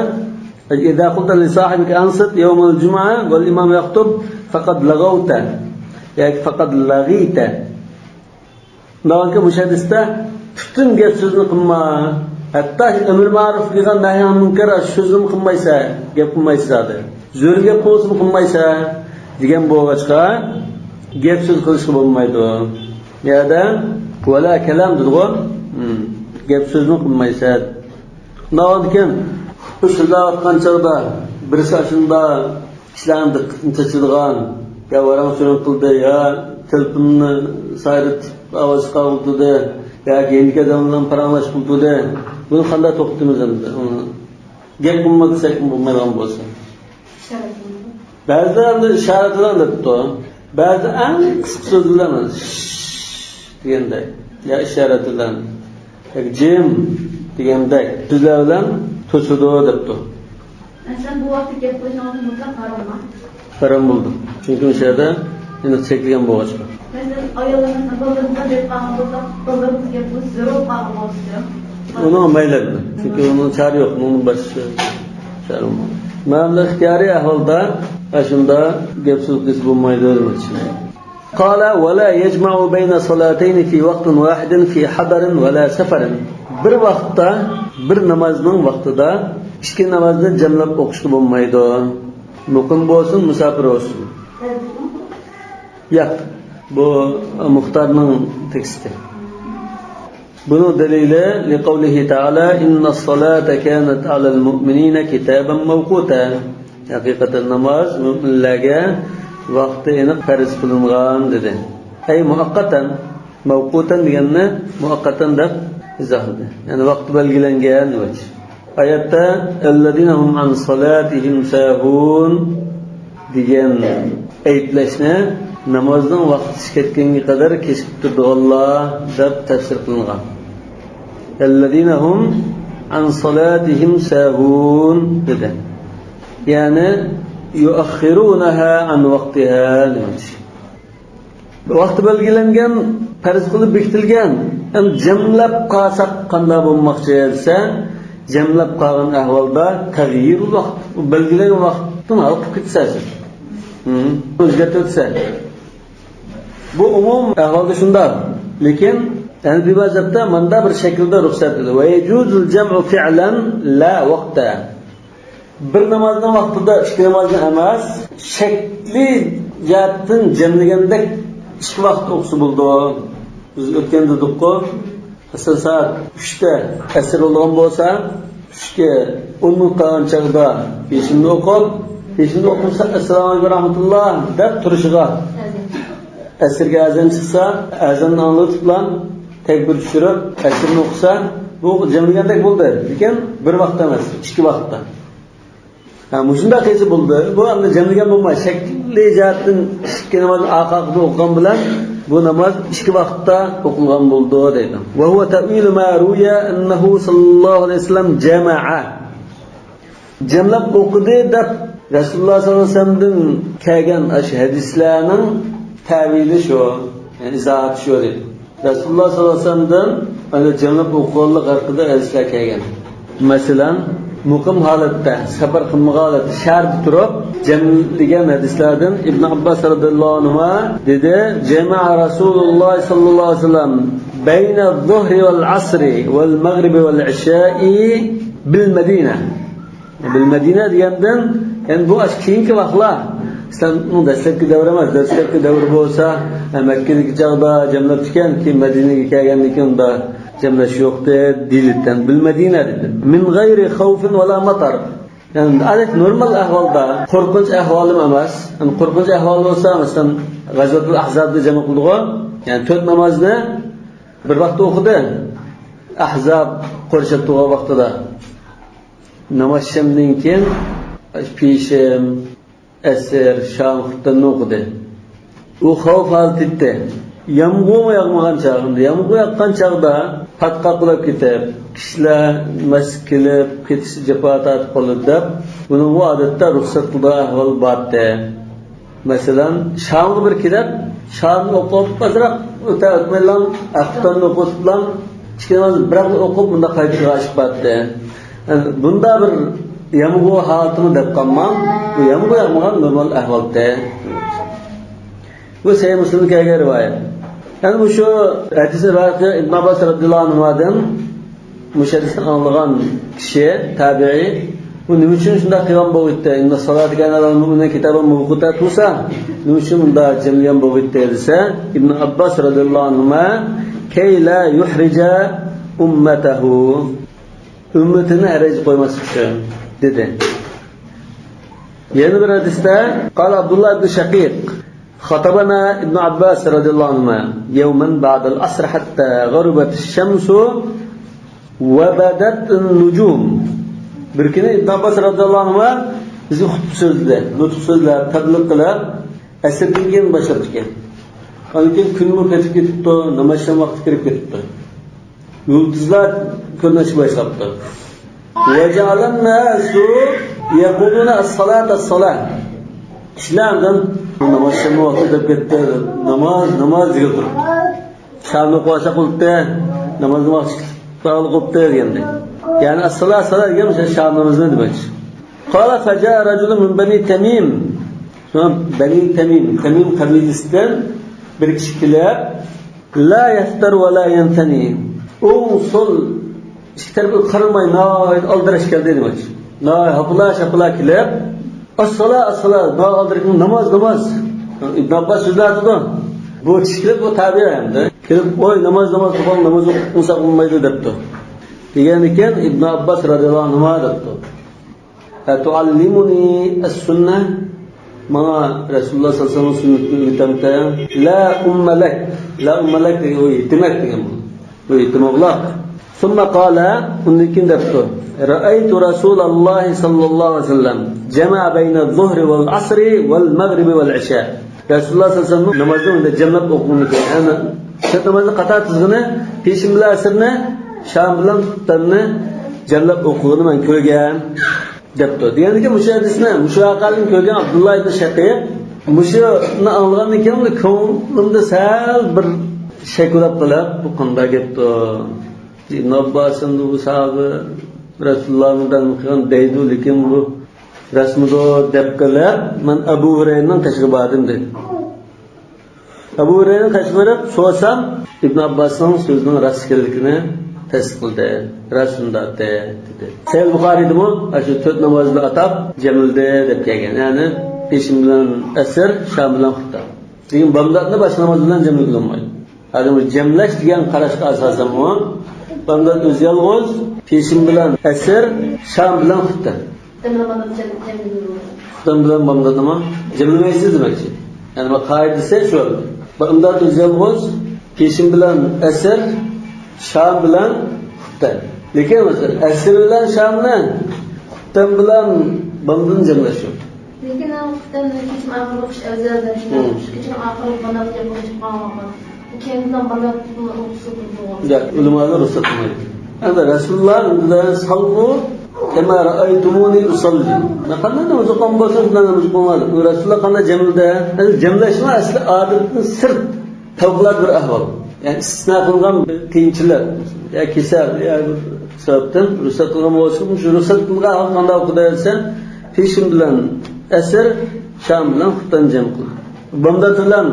إذا قلت لصاحبك أنصت يوم الجمعة والإمام يخطب فقد لغوت ياكى فقد لغيت. شۇنداقكى مۇشۇ ھەدىستە پۈتۈن گەپ سۆزنى قىلما. ھەتتا ئەمرى مەرۇف قىلغان نەھيى ئەن مۇنكەر، شۇ سۆزنىمۇ قىلمايسەن، گەپ قىلمايسەن زادى. زۆرۈر گەپ قىلسىمۇ قىلمايسەن دېگەن بولغاچقا، گەپ سۆز قىلىشقا بولمايدۇ. يەدە ۋەلا كالام دېدىغۇ. ھىم. گەپ سۆزنى قىلمايسەن. شۇنداقكەن، سۆزلەۋاتقان چاغدا بىرسى ئاشۇنداق كىشىلەرنىڭ دىققىتىنى چېچىدىغان، يا ۋاراڭ-چۇرۇڭ قىلدى، يا تېلېفوننى سايرىتىپ ئاۋاز چىقارغۇلتۇدى، ياكى يېنىدىكى ئادەم بىلەن پاراڭلاشقۇلتۇدى. بۇنى قانداق توختىتىمىز ئەمدى؟ گەپ قىلما دېسەكمۇ بولمايدىغان بولسا. بەزىلەر ئەمدى ئىشارەت بىلەن دەپتۇ. بەزىلەر ئەڭ قىسقا سۆز بىلەن شش دېگەندەك، يا ئىشارەت بىلەن. ياكى جىم دېگەندەك سۆزلەر بىلەن توسىدۇ دەپتۇ. مەسىلەن، بۇ ۋاقىتتا گەپ قىلىشىڭىز مۇتلەق ھاراممۇ؟ ھارام بولىدۇ. چۈنكى ئۇ يەردە ئېنىق چەكلىگەن بولغاچقا. مەسىلەن، ئاياللىرىمىز بالىلىرىمىز بىلەن گەپ قىلغان بولساق، بالىلىرىمىز گەپ قىلىش زۆرۈر بولغان بولسا. ئۇنىڭغا مەيلى ئەمدى. چۈنكى ئۇنىڭ چارە يوق، ئۇنىڭ باشقا چارە بولمايدۇ. مەن ئىختىيارىي ئەھۋالدا ئاشۇنداق گەپ سۆز قىلسا بولمايدۇ دېمەكچى. قال ولا يجمع بين صلاتين في وقت واحد في حضر ولا سفر. بىر ۋاقىتتا، بىر نامازنىڭ ۋاقتىدا ئىككى نامازنى جەملەپ ئوقۇشقا بولمايدۇ. مۇقىم بولسۇن، مۇساپىر بولسۇن. ياق، بۇ مۇختارنىڭ تېكىستى. بۇنىڭ دەلىلى لقوله تعالى: إن الصلاة كانت على المؤمنين كتابا موقوتا. ھەقىقەتەن ناماز مۆمىنلەرگە ۋاقتى ئېنىق پەرز قىلىنغان دېدى. ئەي مۇئەققەتەن، مەۋقۇتەن دېگەننى مۇئەققەتەن دەپ ئىزاھلىدى. يەنى ۋاقتى بەلگىلەنگەن دېمەكچى. ئايەتتە الذين هم عن صلاتهم ساهون دېگەن ئەيىبلەشنى نامازنىڭ ۋاقتى كەتكەنگە قەدەر كېچىكتۈرىدىغانلار دەپ تەپسىر قىلىنغان. الذين هم عن صلاتهم ساهون دېدى. يەنى يؤخرونها عن وقتها دېمەكچى. ۋاقتى بەلگىلەنگەن، پەرز قىلىپ بېكىتىلگەن. ئەمدى جەملەپ قالساق قانداق بولماقچى دېسە، جەملەپ قالغان ئەھۋالدا تەغيىرۇل ۋاقىت، بەلگىلەنگەن ۋاقىتتىن ھالقىپ كېتىسەن سەن. ھە، ئۆزگەرتىۋەتسەن. بۇ ئومۇم ئەھۋالدا شۇنداق. لېكىن ھەنەفىي مەزھەپتە ماندا بىر شەكىلدە رۇخسەت قىلدى. ويجوز الجمع فعلا لا وقتا. بىر نامازنىڭ ۋاقتىدا ئىككى نامازنى ئەمەس، شەكلىي جەھەتتىن جەملىگەندەك ئىككى ۋاقىت ئوقۇسا بولىدۇ. بىز ئۆتكەندە دېدۇققۇ، مەسىلەن، سائەت ئۈچتە ئەسىر بولىدىغان بولسا، ئۈچكە ئون مىنۇت قالغان چاغدا پېشىننى ئوقۇپ، پېشىننى ئوقۇمىسا، ئەسسالامۇ ئەلەيكۇم ۋە رەھمەتۇللا دەپ تۇرۇشىغا، ئەسىرگە ئەزان چىقسا، ئەزاننى ئاڭلىتىپلا تەكبىر چۈشۈرۈپ، ئەسىرنى ئوقۇسا، بۇ جەملىگەندەك بولدى. لېكىن بىر ۋاقىتتا ئەمەس، ئىككى ۋاقىتتا. ھە، مۇشۇنداق قىلسا بولدى. بۇ ئەمدى جەملىگەن بولماي، شەكلىي جەھەتتىن ئىككى نامازنى ئارقا-ئارقىدىن ئوقۇغان بىلەن بۇ ناماز ئىككى ۋاقىتتا ئوقۇلغان بولىدۇ دەيدۇ. وهو تأويل ما روي أنه صلى الله عليه وسلم جمع. جەملەپ ئوقۇدى دەپ رەسۇلۇللا ساللاللاھۇ ئەلەيھى ۋەسەللەمدىن كەلگەن ئاشۇ ھەدىسلەرنىڭ تەۋىلى شۇ، يەنى ئىزاھاتى شۇ دەيدۇ. رەسۇلۇللا ساللاللاھۇ ئەلەيھى ۋەسەللەمدىن ئەنە جەملەپ ئوقۇغانلىق ھەققىدە ھەدىسلەر كەلگەن. مەسىلەن، مۇقىم ھالەتتە، سەپەر قىلمىغان ھالەتتە شەھەردە تۇرۇپ جەملىگەن ھەدىسلەردىن ئىبن ئابباس رەزىياللاھۇ ئەنھۇما دېدى: جمع رسول الله صلى الله عليه وسلم بين الظهر والعصر والمغرب والعشاء بالمدينة. بىل مەدىنە دېگەندىن، يەنى بۇ ئاشۇ كېيىنكى ۋاقىتلار. ئىسلامنىڭ دەسلەپكى دەۋرى ئەمەس. دەسلەپكى دەۋرى بولسا، مەككىدىكى چاغدا جەملەپتىكەن، كېيىن مەدىنىگە كەلگەندىن كېيىن ئۇندا جەملەش يوقتى، دېيىلىدىكەن. بىل مەدىنە دېدى. من غير خوف ولا مطر. يەنى ئادەتتە نورمال ئەھۋالدا، قورقۇنچ ئەھۋالىمۇ ئەمەس. يەنى قورقۇنچ ئەھۋال بولسا، مەسىلەن، غەزۋەتۇل ئەھزابدا جەم قىلدىغۇ. يەنى تۆت نامازنى بىر ۋاقىتتا ئوقۇدى. ئەھزاب قورشاپ تۇرغان ۋاقتىدا. ناماز شەمدىن كېيىن پېشىن، ئەسىر، شام، خۇپتاننى ئوقۇدى. ئۇ خەۋپ ھالىتى ئىدى. يامغۇرمۇ ياغمىغان چاغدا، يامغۇر ياغقان چاغدا پاتقاق بولۇپ كېتىپ، كىشىلەر مەس كېلىپ، قېتىشتا جاپا تارتىپ قالىدۇ دەپ، بۇنىڭغا ئادەتتە رۇخسەت قىلىدىغان ئەھۋال بارتى. مەسىلەن، شامغا بىر كېلىپ، شامنى ئوقۇپ، ئازراق ئۆتە ئۆتمەيلا، ئەخۇتاننى ئوقۇتۇپلا، ئىككى ناماز بىراقلا ئوقۇپ، مۇنداق قايتىشىغا ئىش بارتى. يەنى بۇندا بىر يامغۇر ھالىتىمۇ دەپ قالماڭ، بۇ يامغۇر ياغمىغان نورمال ئەھۋالتى. بۇ سەھىھ مۇسلىمدا كەلگەن رىۋايەت. يەنى مۇشۇ ھەدىسنى رىۋايەت قىلغان ئىبن ئابباس رەزىياللاھۇ ئەنھۇمادىن مۇشۇ ھەدىسنى ئاڭلىغان كىشى، تابىئىي، بۇ نېمە ئۈچۈن شۇنداق قىلغان بولغىيتتى؟ إن الصلاة كانت على المؤمنين كتابا موقوتا تۇرسا، نېمە ئۈچۈن مۇنداق جەملىگەن بولغىيتتى دېسە، ئىبن ئابباس رەزىياللاھۇ ئەنھۇما كي لا يحرج أمته، ئۈممىتىنى ھەرەجگە قويماسلىق ئۈچۈن دېدى. يەنە بىر ھەدىستە، قال عبد الله بن شقيق، خطبنا ابن عباس رضي الله عنهما يوما بعد العصر حتى غربت الشمس وبدت النجوم. بىر كۈنى ئىبن ئابباس رەزىياللاھۇ ئەنھۇما بىزگە خۇتبە سۆزلىدى، نۇتۇق سۆزلەپ، تەبلىغ قىلىپ، ئەسىردىن كېيىن باشلاپتىكەن. ئاندىن كېيىن كۈنمۇ پېتىپ كېتىپتۇ، ناماز شام ۋاقتى كىرىپ كېتىپتۇ. يۇلتۇزلار كۆرۈنۈشكە باشلاپتۇ. وجعل الناس يقولون الصلاة الصلاة. كىشىلەر ئاندىن ناماز شام ۋاقتى دەپ كەتتى، ناماز، ناماز دېگىلى تۇرۇپتۇ. شامنى ئوقۇۋالساق بولۇپتۇ، نامازنى ۋاقتى بولۇپتۇ دېگەندەك. يەنى ئەسسالا، ئەسسالا دېگەن مۇشۇ شام نامىزىنى دېمەكچى. قال فجاء رجل من بني تميم. شۇڭا بەنى تەمىم، تەمىم قەبىلىسىدىن بىر كىشى كېلىپ، لا يفتر ولا ينثني. ئوڭ، سول، ئىككى تەرەپكە قارىماي ناھايىتى ئالدىراش كەلدى دېمەكچى. ناھايىتى ھاپىلا-شاپىلا كېلىپ، ئەسسالا، ئەسسالا، ناھايىتى ئالدىراش، ناماز، ناماز. ئىبن ئابباس سۆزلەۋاتىدۇ. بۇ كىشى كېلىپ، بۇ تابىئىي ئەمدى. كېلىپ، «ۋاي، ناماز، ناماز، توپان ناماز ئوقۇمىساق بولمايدۇ» دەپتۇ. دېگەنىكەن ئىبن ئابباس رازىياللاھۇ ئەنھۇما دەپتۇ، «ئەتۇئەللىمۇنى ئەسسۇننە؟ ماڭا رەسۇلۇللاھ سەللەللاھۇ ئەلەيھى ۋەسەللەمنىڭ سۈننىتىنى ئۆگىتەمتى؟» «لا ئۇممە لەك.» «لا ئۇممە لەك» دېگەن ئۇ يېتىمەك دېگەن بۇ. بۇ يېتىم ئوغلاق. ثم قال، ئۇندىن كېيىن دەپتۇ، رأيت رسول الله صلى الله عليه وسلم جمع بين الظهر والعصر والمغرب والعشاء. رەسۇلۇللاھ سەللەللاھۇ ئەلەيھى ۋەسەللەم نامازنى ئۇنداق جەملەپ ئوقۇغىنى كۆردۈم. يەنى تۆت نامازنى قاتار تىزغىنى، پېشىن بىلەن ئەسىرنى، شام بىلەن خۇپتەننى جەملەپ ئوقۇغىنى مەن كۆرگەن دەپتۇ. دېگەندىكىن مۇشۇ ھەدىسنى، مۇشۇ ۋەقەنى كۆرگەن ئابدۇللا ئىبن شەقىق مۇشۇنى ئاڭلىغاندىن كېيىن كۆڭلۈمدە سەل بىر شەك ئويناپ قېلىپ، بۇ قانداق گەپتۇ؟ ئىبن ئابباس ئەمدى بۇ ساھابە رەسۇلۇللاھنىڭ بىلەن قىلغان دەيدۇ، لېكىن بۇ راستمىدۇ دەپ قېلىپ، مەن ئەبۇ ھۇرەيرىنىڭ قېشىغا باردىم دەيدۇ. ئەبۇ ھۇرەيرىنىڭ قېشىغا بېرىپ سورىسام، ئىبن ئابباسنىڭ سۆزىنىڭ راست ئىكەنلىكىنى تەستىقلىدى. راست شۇنداق دېدى. سەھىھ بۇخارىيدىمۇ ئاشۇ تۆت نامازنى ئاتاپ جەملىدى دەپ كەلگەن. يەنى پېشىن بىلەن ئەسىر، شام بىلەن خۇپتەن. لېكىن بامداتنى باشقا ناماز بىلەن جەملىگىلى بولمايدۇ. ھازىر بۇ جەملەش دېگەن قاراشقا ئاساسەنمۇ، بامدات ئۆزى يالغۇز، پېشىن بىلەن ئەسىر، شام بىلەن خۇپتەن. خۇپتەن بىلەن بامداتنى جەملىگىلى بولمايدۇ. خۇپتەن بىلەن بامداتنىمۇ جەملىمەيسىز دېمەكچى. يەنى بۇ قائىدىسى شۇ. بامدات ئۆزى يالغۇز، پېشىن بىلەن ئەسىر، شام بىلەن خۇپتەن. لېكىن مەسىلەن، ئەسىر بىلەن شامنى، خۇپتەن بىلەن بامداتنى جەملەش يوق. لېكىن ئۇ خۇپتەننى كېچىنىڭ ئاخىرى ئوقۇش ئەۋزەل دەپ شۇنداق. مم. كېچىنىڭ ئاخىرى بامدات دەپ ئوقۇش قالمىغان. كەينىدىن بامدات ئوقۇشقا بولىدۇ. ياق، ئۆلىمالار رۇخسەت قىلمايدۇ. ئەمدى رەسۇلۇللاھ دېدى، ساللۇ كەما رائەيتۇمۇنى ئۇسەللى. مەن قانداق ناماز ئوقۇغان بولسام، شۇنداق ناماز ئوقۇڭلار. ئۇ رەسۇلۇللاھ قانداق جەملىدى؟ ئەمدى جەملەشمۇ ئەسلى ئادەتتىن سىرت، پەۋقۇلئاددە بىر ئەھۋال. يەنى ئىستىسنا قىلغان بىر قىيىنچىلىق، يا كېسەل، يا بىر سەۋەبتىن رۇخسەت قىلغان بولسا، شۇ رۇخسەت قىلغان ئەھۋال قانداق ئوقۇيدۇ دېسە، پېشىن بىلەن ئەسىر، شام بىلەن خۇپتەننى جەم قىلىدۇ. بامدات بىلەن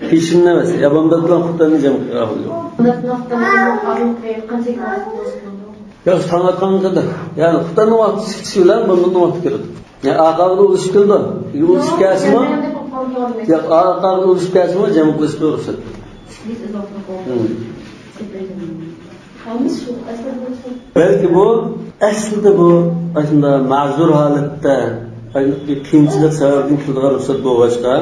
پېشىننى ئەمەس، يا بامدات بىلەن خۇپتەننى جەم قىلىدۇ. بامدات بىلەن خۇپتەننىڭ ئارىلىقى قانچىلىك ۋاقىت بولسا بولىدۇ؟ يا تاڭ ئاتقانغا قەدەر. يەنى خۇپتەننىڭ ۋاقتى چىقىشى بىلەن بامداتنىڭ ۋاقتى كىرىدۇ. يا ئارقىغا ئۇلىشىپ كېلىدۇ. يا ئۇلىشىپ كەلسىمۇ، يا ئارقىغا ئۇلىشىپ كەلسىمۇ جەم قىلىشقا رۇخسەت. بىز ئىزاپلىق بولدى. مم. بەلكى بۇ ئەسلىدە بۇ ئاشۇنداق مەزۇر ھالەتتە، قىيىنچىلىق سەۋەبىدىن كېلىدىغان رۇخسەت بولغاچقا،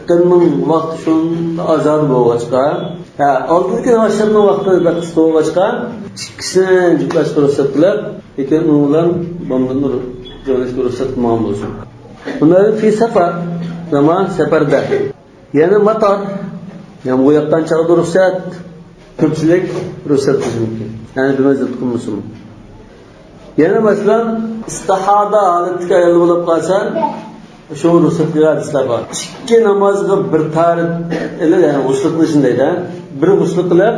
خۇپتەننىڭ ۋاقتى شۇنداق ئازادە بولغاچقا، ھە، ئالدىدىكى ناماز شامنىڭ ۋاقتى بەك قىسقا بولغاچقا، ئىككىسىنى جۈپلەشكە رۇخسەت قىلىپ، لېكىن ئۇنىڭ بىلەن بامداتنى جەملەشكە رۇخسەت قىلمىغان بولسۇن. بۇنى فى سەفەر، زامان سەپەردە. يەنە ماتار، يامغۇر ياغقان چاغدا رۇخسەت، كۆپچىلىك رۇخسەت قىلىشى مۇمكىن. يەنى بىر مەززەت قىلمىسىمۇ. يەنە مەسىلەن، ئىستىھادە ھالىتىدىكى ئايال بولۇپ قالسا، شۇ رۇخسەت قىلغان ھەدىسلەر بار. ئىككى نامازغا بىر تارىت ئېلىپ، يەنى غۇسل قىلىشنى دەيدۇ. بىر غۇسل قىلىپ،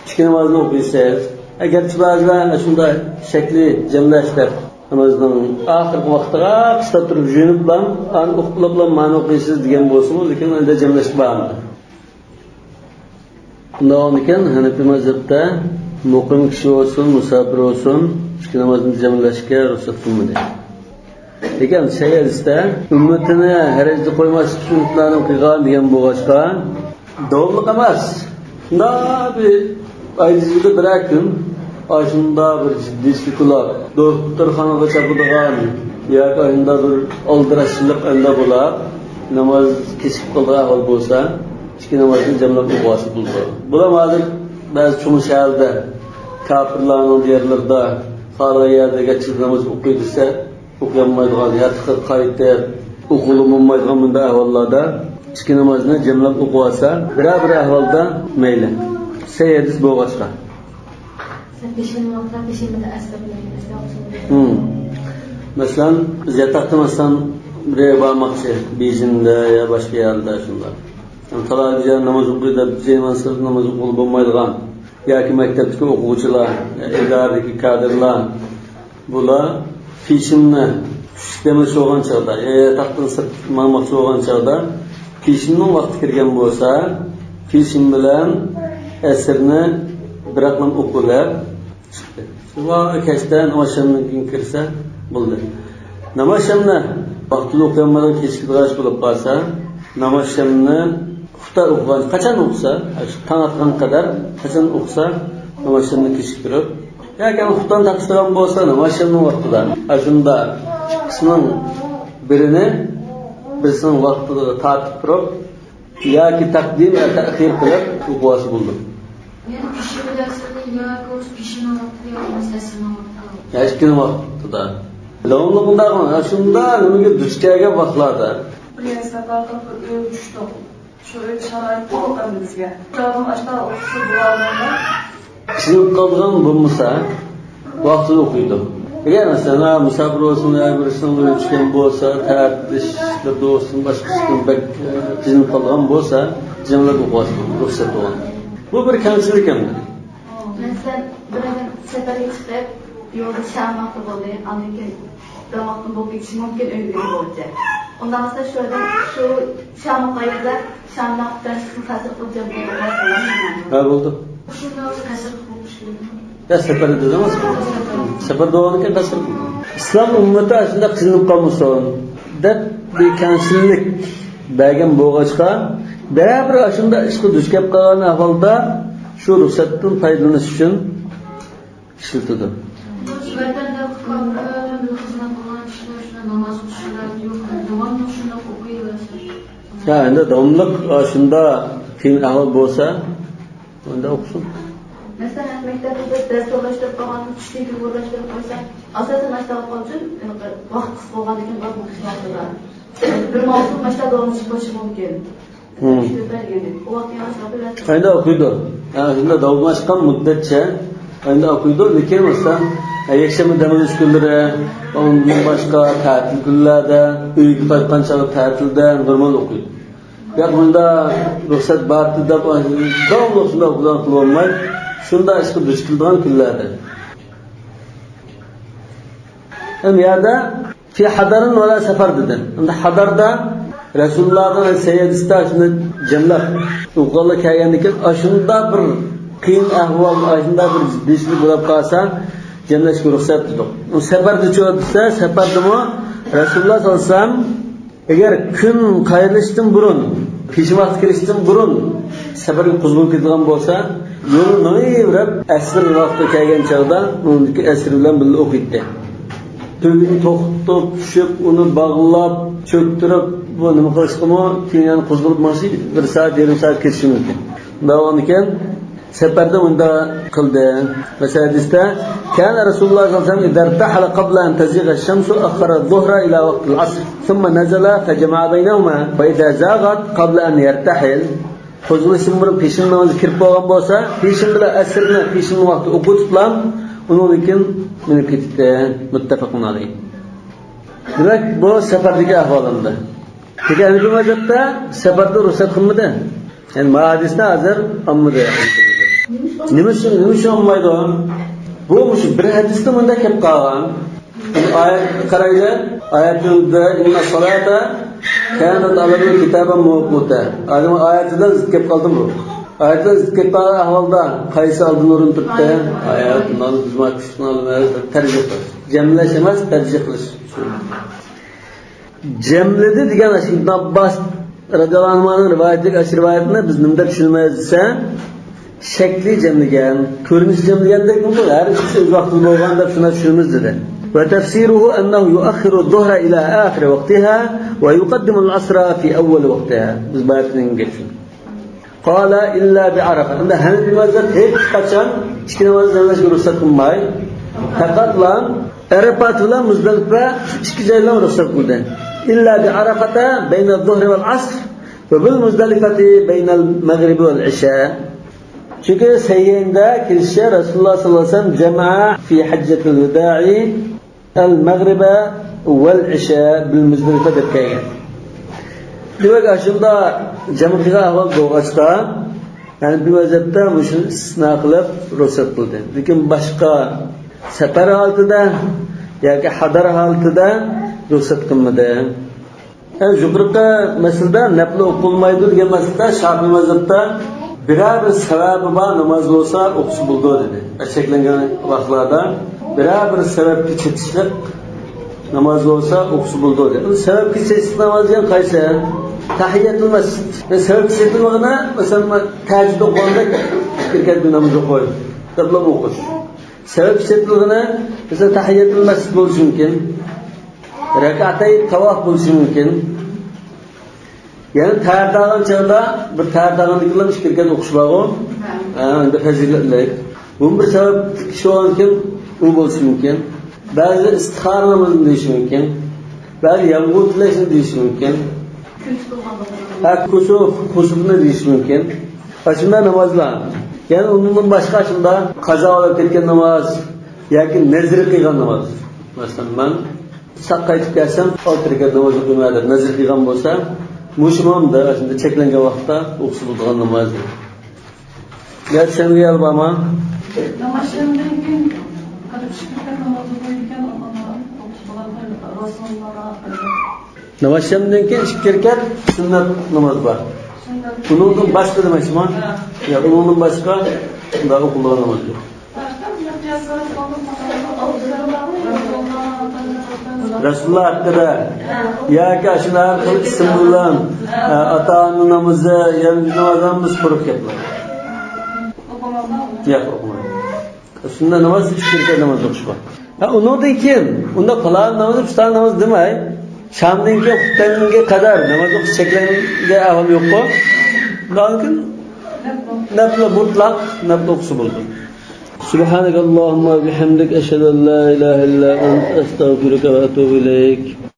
ئىككى نامازنى ئوقۇيسىز. ئەگەرچە بەزىلەر شۇنداق شەكلى جەملەش دەپ، نامازنىڭ ئاخىرقى ۋاقتىغا قىستاپ تۇرۇپ يۇيۇنۇپلا، ئاندىن ئوقۇپلا مانا ئوقۇيسىز دېگەن بولسىمۇ، لېكىن ئەندە جەملەشكە بارمىدى. بۇنداق بولغاندىكىن، ھەنەپىي مەزھەپتە مۇقىم كىشى بولسۇن، مۇساپىر بولسۇن، ئىككى نامازنى جەملەشكە رۇخسەت قىلمىدى. لېكىن سەھىھ ھەدىستە ئۈممىتىنى ھەرەجدە قويماسلىق ئۈچۈن پۇلانىنى قىلغان دېگەن بولغاچقا، داۋاملىق ئەمەس. شۇنداق بىر ئايدا يىلدا بىرەر كۈن، ئاشۇنداق بىر جىددىيلىككە قۇلاق، دوختۇرخانىغا چاپىدىغان ياكى ئاشۇنداق بىر ئالدىراشچىلىق ئەندە بولاپ، ناماز كېچىكىپ قالىدىغان ئەھۋال بولسا، ئىككى نامازنى جەملەپ ئوقۇۋالسا بولىدۇ. بۇلار ھازىر بەزى چوڭ شەھەردە، كاپىرلارنىڭ دىيارلىرىدا خالىغان يەردە گەرچە ناماز ئوقۇي دېسە، ئوقۇيالمايدىغان، ياتىقىغا قايتىپ ئوقۇغىلى بولمايدىغان بۇنداق ئەھۋاللاردا ئىككى نامازنى جەملەپ ئوقۇۋالسا، بىرەر بىر ئەھۋالدا مەيلى. سەھىھ ھەدىس بولغاچقا. مم. مەسىلەن، بىز ياتاقتا، مەسىلەن، بىر يەرگە بارماقچى، بېيجىڭدا يا باشقا يەردە شۇنداق. تالادا ناماز ئوقۇي دەپ، زېمىنسىز ناماز ئوقۇغىلى بولمايدىغان ياكى مەكتەپتىكى ئوقۇغۇچىلار، يا ئىدارىدىكى كادىرلار، بۇلار پېشىننى چۈشلۈك دەم ئېلىش بولغان چاغدا، يا ياتاقتىن سىرت ماڭماقچى بولغان چاغدا، پېشىننىڭ ۋاقتى كىرگەن بولسا، پېشىن بىلەن ئەسىرنى بىراقلا ئوقۇۋېلىپ چىقتى. شۇڭا كەچتە ناماز شامدىن كېيىن كىرسە بولدى. ناماز شامنى ۋاقتىدا ئوقۇيالمايدىغان كېچىكىدىغان ئىش بولۇپ قالسا، ناماز شامنى ئىپتار ئوقۇغان، قاچان ئوقۇسا، شۇ تاڭ ئاتقان قەدەر قاچان ئوقۇسا، ناماز شامنى كېچىكتۈرۈپ، ياكى ئۇخلىتىپ تۇرغان بولسا، ناماز شامنىڭ ۋاقتىدا، ئاشۇنداق ئىككىسىنىڭ بىرىنى، بىرسىنىڭ ۋاقتىدا تارتىپ تۇرۇپ، ياكى تەقدىم ۋە تەخىر قىلىپ ئوقۇۋالسا بولىدۇ. يەنى پېشىن دەرسىنى ياكى ئۆز پېشىنىڭ ۋاقتىدا ياكى ئەسىرنىڭ ۋاقتىدا. ھەر ئىككىنىڭ ۋاقتىدا. داۋاملىق بۇنداق، شۇنداق نېمىگە دۇچ كەلگەن ۋاقىتلاردا. بىر سەپەردە بىر ئۆيگە چۈشتۇق. شۇ ئۆي شارائىتى يوق ئەمدى بىزگە. كىتابىم ئاشتا ئوقۇسا بولالمايمەن. قىينىلىپ قالىدىغان بولمىسا، ۋاقتىدا ئوقۇيدۇ. ئەگەر مەسىلەن، ھە، مۇساپىر بولسۇن، يا بىرسىنىڭ ئۆيى چۈشكەن بولسا، تەتىشلىرىدە بولسۇن، باشقىسىدىن بەك، ئە، قىينىلىپ قالىدىغان بولسا، جىملىق ئوقۇۋاتىدۇ، رۇخسەت بولغان. بۇ بىر كەمچىلىك ئەمدى. مەسىلەن، بىر ئادەم سەپەرگە چىقىپ، يولدا شام ۋاقتى بولدى، ئاندىن كېيىن بىر ۋاقىتتىن بولۇپ كېتىشى مۇمكىن ئۆيگە بولغۇچە. ئۇنداق بولسا شۇ ئادەم شۇ شام ئوقۇغان يەردە شامداق دەرسنى قەسىر قىلىپ جەمئىي ئوقۇغان بولامدۇ؟ ھە، بولىدۇ. شۇنداق قەسىر قىلىپ ئوقۇش كېرەكمۇ؟ يا سەپەردە دېدىڭىز؟ سەپەردە بولغاندىكىن قەسىر قىلىدۇ. ئىسلام ئۈممىتى ئاشۇنداق قىينىلىپ قالمىسۇن دەپ بىر كەڭچىلىك بەرگەن بولغاچقا، بەرىبىر ئاشۇنداق ئىشقا دۇچ كەپ قالغان ئەھۋالدا شۇ رۇخسەتتىن پايدىلىنىش ئۈچۈن ئىشلىتىدۇ. ۋەتەندە كاپىرلار بىلەن بىللە خىزمەت قىلغان كىشىلەر شۇنداق ناماز ئوقۇشى يوق، داۋاملىق شۇنداق ئوقۇيۋەرسە. ھە، ئەمدى داۋاملىق، ئا، شۇنداق قىيىن ئەھۋال بولسا، ئۇنداق ئوقۇسۇن. مەسىلەن، مەكتەپتە بىز دەرس ئورۇنلاشتۇرۇپ قالغان، چۈشتىن كېيىن ئورۇنلاشتۇرۇپ قويسا، ئاساسەن ئاشۇنداق قىلغان ئۈچۈن، ۋاقىت قىس بولغاندىكىن بىر مەۋسۇم ئاشۇنداق داۋاملىشىپ قېلىشى مۇمكىن. ھىم. ئايدا ئوقۇيدۇ. ھە، شۇنداق داۋاملاشقان مۇددەتچە ئايدا ئوقۇيدۇ، لېكىن مەسىلەن، يەكشەنبە دەم ئېلىش كۈنلىرى، ئۇندىن باشقا تەتىل كۈنلەردە، ئۆيگە قايتقان چاغدا تەتىلدە نورمال ئوقۇيدۇ. ياق، بۇنداق رۇخسەت بارتى دەپ، داۋاملىق شۇنداق ئوقۇيدىغان قىلىۋالماي، شۇنداق ئىشقا دۇچ كېلىدىغان كۈنلەردە. ھەم يەردە في حضر ولا سفر دېدى. ئەمدى ھەزەردە رەسۇلۇللاھنىڭ سەييىدىسىدە شۇنى جەملەپ ئوقۇغانلار كەلگەندىن كېيىن، ئاشۇنداق بىر قىيىن ئەھۋال، ئاشۇنداق بىر جىددىيچىلىك بولۇپ قالسا، جەملەشكە رۇخسەت دېدۇق. ئۇ سەپەردىچۇ دېسە، سەپەردىمۇ رەسۇلۇللاھ سەللەللاھۇ ئەلەيھى ۋەسەللەم ئەگەر كۈن قايرىلىشتىن بۇرۇن، پېشىن ۋاقتى كىرىشتىن بۇرۇن سەپەرگە قوزغىلىپ كېتىدىغان بولسا، يولى مېڭىۋېرىپ، ئەسىر ۋاقتى كەلگەن چاغدا ئۇنىڭدىكى ئەسىر بىلەن بىللە ئوقۇيتتى. تۈگىنى توختىتىپ، چۈشۈپ، ئۇنى باغلاپ، چۆكتۈرۈپ، بۇ نېمە قىلىشقىمۇ، كېيىن يەنە قوزغىلىپ ماڭسا، بىر سائەت، يېرىم سائەت كېتىشى مۇمكىن. شۇنداق بولغاندىكىن، سەپەردە مۇنداق قىلدى. مەسىلەن، ھەدىستە، كان رسول الله صلى الله عليه وسلم إذا ارتحل قبل أن تزيغ الشمس أخر الظهر إلى وقت العصر، ثم نزل فجمع بينهما، فإذا زاغت قبل أن يرتحل، قوزغىلىشتىن بۇرۇن پېشىن نامىزى كىرىپ بولغان بولسا، پېشىن بىلەن ئەسىرنى پېشىن ۋاقتى ئوقۇتۇپلا، ئۇنىڭدىن كېيىن مېڭىپ كېتىپتۇ. مۇتتەپەقۇن ئەلەيھ. دېمەك، بۇ سەپەردىكى ئەھۋال ئەمدى. لېكىن ھەنەفىي مەزھەپتە سەپەردە رۇخسەت قىلمىدى. يەنى ما ھەدىسنى ھازىر ئالمىدى. نېمە ئۈچۈن، نېمە ئۈچۈن ئالمايدۇ؟ بۇ مۇشۇ بىر ھەدىستە مۇنداق كەپ قالغان. ئايەتكە قارايلى. ئايەتتە، إن الصلاة كانت على المؤمنين كتابا موقوتا. ئادەم ئايەتىدىن زىت كەپ قالدىمۇ؟ ئايەتتىن زىت كەپ قالغان ئەھۋالدا قايسى ئالدىن ئورۇن تۇرۇپتۇ؟ ئايەت، مانا بىز ما كۈچلۈك ئالىمىز دەپ تەرجىھ قىلىش. جەملەش ئەمەس، تەرجىھ قىلىش. جەملىدى دېگەن ئاشۇ ئىبن ئابباس رەزىياللاھۇ ئەنھۇنىڭ رىۋايىتىدىكى ئاشۇ رىۋايەتنى بىز نېمە دەپ چۈشىنىمىز دېسە، شەكلى جەملىگەن، كۆرۈنۈشى جەملىگەندەكمۇ، ھەر ئىككىسى ئۆز ۋاقتىدا بولغان دەپ شۇنداق چۈشىنىمىز دېدى. وتفسيره أنه يؤخر الظهر إلى آخر وقتها ويقدم العصر في أول وقتها. بىز بايا دېگەن گەپ شۇ. قال إلا بعرفة. ئەمدى ھەنەفىي مەزھەپ ھېچقاچان ئىككى نامازنى جەملەشكە رۇخسەت قىلماي، پەقەتلا ئەرەپات بىلەن مۇزدەلىپە ئىككى جايلا رۇخسەت قىلدى. إلا بعرفة بين الظهر والعصر وبالمزدلفة بين المغرب والعشاء. چۈنكى سەھىھەيندە كېلىشىچە، رەسۇلۇللاھ سەللەللاھۇ ئەلەيھى ۋەسەللەم جەمەئە في حجة الوداع المغرب والعشاء بالمزدلفة دەپ كەلگەن. دېمەك، ئاشۇنداق جەم قىلغان ئەھۋال بولغاچقا، ھەنەفىي مەزھەپتە مۇشۇنى ئىستىسنا قىلىپ رۇخسەت قىلدى. لېكىن باشقا سەپەر ھالىتىدە ياكى ھەزەر ھالىتىدە رۇخسەت قىلمىدى. يەنى يۇقىرىقى مەسىلىدە نەپلى ئوقۇلمايدۇ دېگەن مەسىلىدە شافىئىي مەزھەپتە بىرەر بىر سەۋەبى بار ناماز بولسا ئوقۇسا بولىدۇ دېدى. چەكلەنگەن ۋاقىتلاردا بىرەر بىر سەۋەبكە چېتىشلىق ناماز بولسا ئوقۇسا بولىدۇ دېدى. ئۇ سەۋەبكە چېتىشلىق ناماز دېگەن قايسى؟ تەھىيەتۇل مەسجىد. سەۋەب ئىشلىتىلمىگىنى، مەسىلەن، تەھەججۇد ئوقۇغاندەك ئىككى رەكەت بىر ناماز ئوقۇي دەپلا ئوقۇش. سەۋەب ئىشلىتىلگىنى، مەسىلەن، تەھىيەتۇل مەسجىد بولۇشى مۇمكىن. رەكەتەي تاۋاپ بولۇشى مۇمكىن. يەنى تەھەر تاغان چاغدا، بىر تەھەر تاغاندىن كېيىن ئىككى رەكەت ئوقۇش بارغۇ. ھە، ئەمدى پەزىلەتلىك. بۇ بىر سەۋەب كىشى بولغاندىن كېيىن ئۇ بولۇشى مۇمكىن. بەزى ئىستىخارە نامىزىنى دېيىشى مۇمكىن. بەزى يامغۇر تىلەشنى دېيىشى مۇمكىن. ھە، كۇسۇف، كۇسۇفنى دېيىشى مۇمكىن. ئاشۇنداق نامازلار. يەنى ئۇنىڭدىن باشقا شۇنداق قازا بولۇپ كەتكەن ناماز ياكى نەزىر قىلغان ناماز. مەسىلەن، مەن ساق قايتىپ كەلسەم، ئالتە رەكەت ناماز ئوقۇيمەن دەپ نەزىر قىلغان بولسا، مۇشۇ مامدا ئاشۇنداق چەكلەنگەن ۋاقىتتا ئوقۇسا بولىدىغان ناماز. يا سەن رېئال بارما؟ ناماز ئىشلەمدىن كېيىن قىلىپ ئىككى رەكەت ناماز ئوقۇيدىكەن، ئۇنى ئوقۇسا بولامدۇ؟ رەسۇلۇللاھ. ناماز ئىشلەمدىن كېيىن ئىككى رەكەت سۈننەت ناماز بار. سۈننەت. ئۇنىڭدىن باشقا دېمەكچىما؟ ھە. يا، ئۇنىڭدىن باشقا شۇنداق ئوقۇلىدىغان ناماز يوق. رەسۇلۇللاھ ھەققىدە ياكى ئاشۇنداق ھەر خىل ئىسىم بىلەن، ئە، ئاتا-ئانا نامىزى، يەنە نامازلىرىمىز قۇرۇق گەپلەر. ياق، ئوقۇمايدۇ. سۈننەت ناماز، ئىككى رەكەت ناماز ئوقۇش بار. ھە، ئۇنىڭدىن كېيىن ئۇنداق پالان ناماز، پۇلان ناماز دېمەي، شامدىن كېيىن خۇپتەنگە قەدەر ناماز ئوقۇش چەكلەنگەن ئەھۋال يوققۇ. ئۇنىڭدىن كېيىن نەپلى، مۇتلەق نەپلى ئوقۇسا بولىدۇ. سبحانك اللهم وبحمدك، أشهد أن لا إله إلا أنت، أستغفرك وأتوب إليك.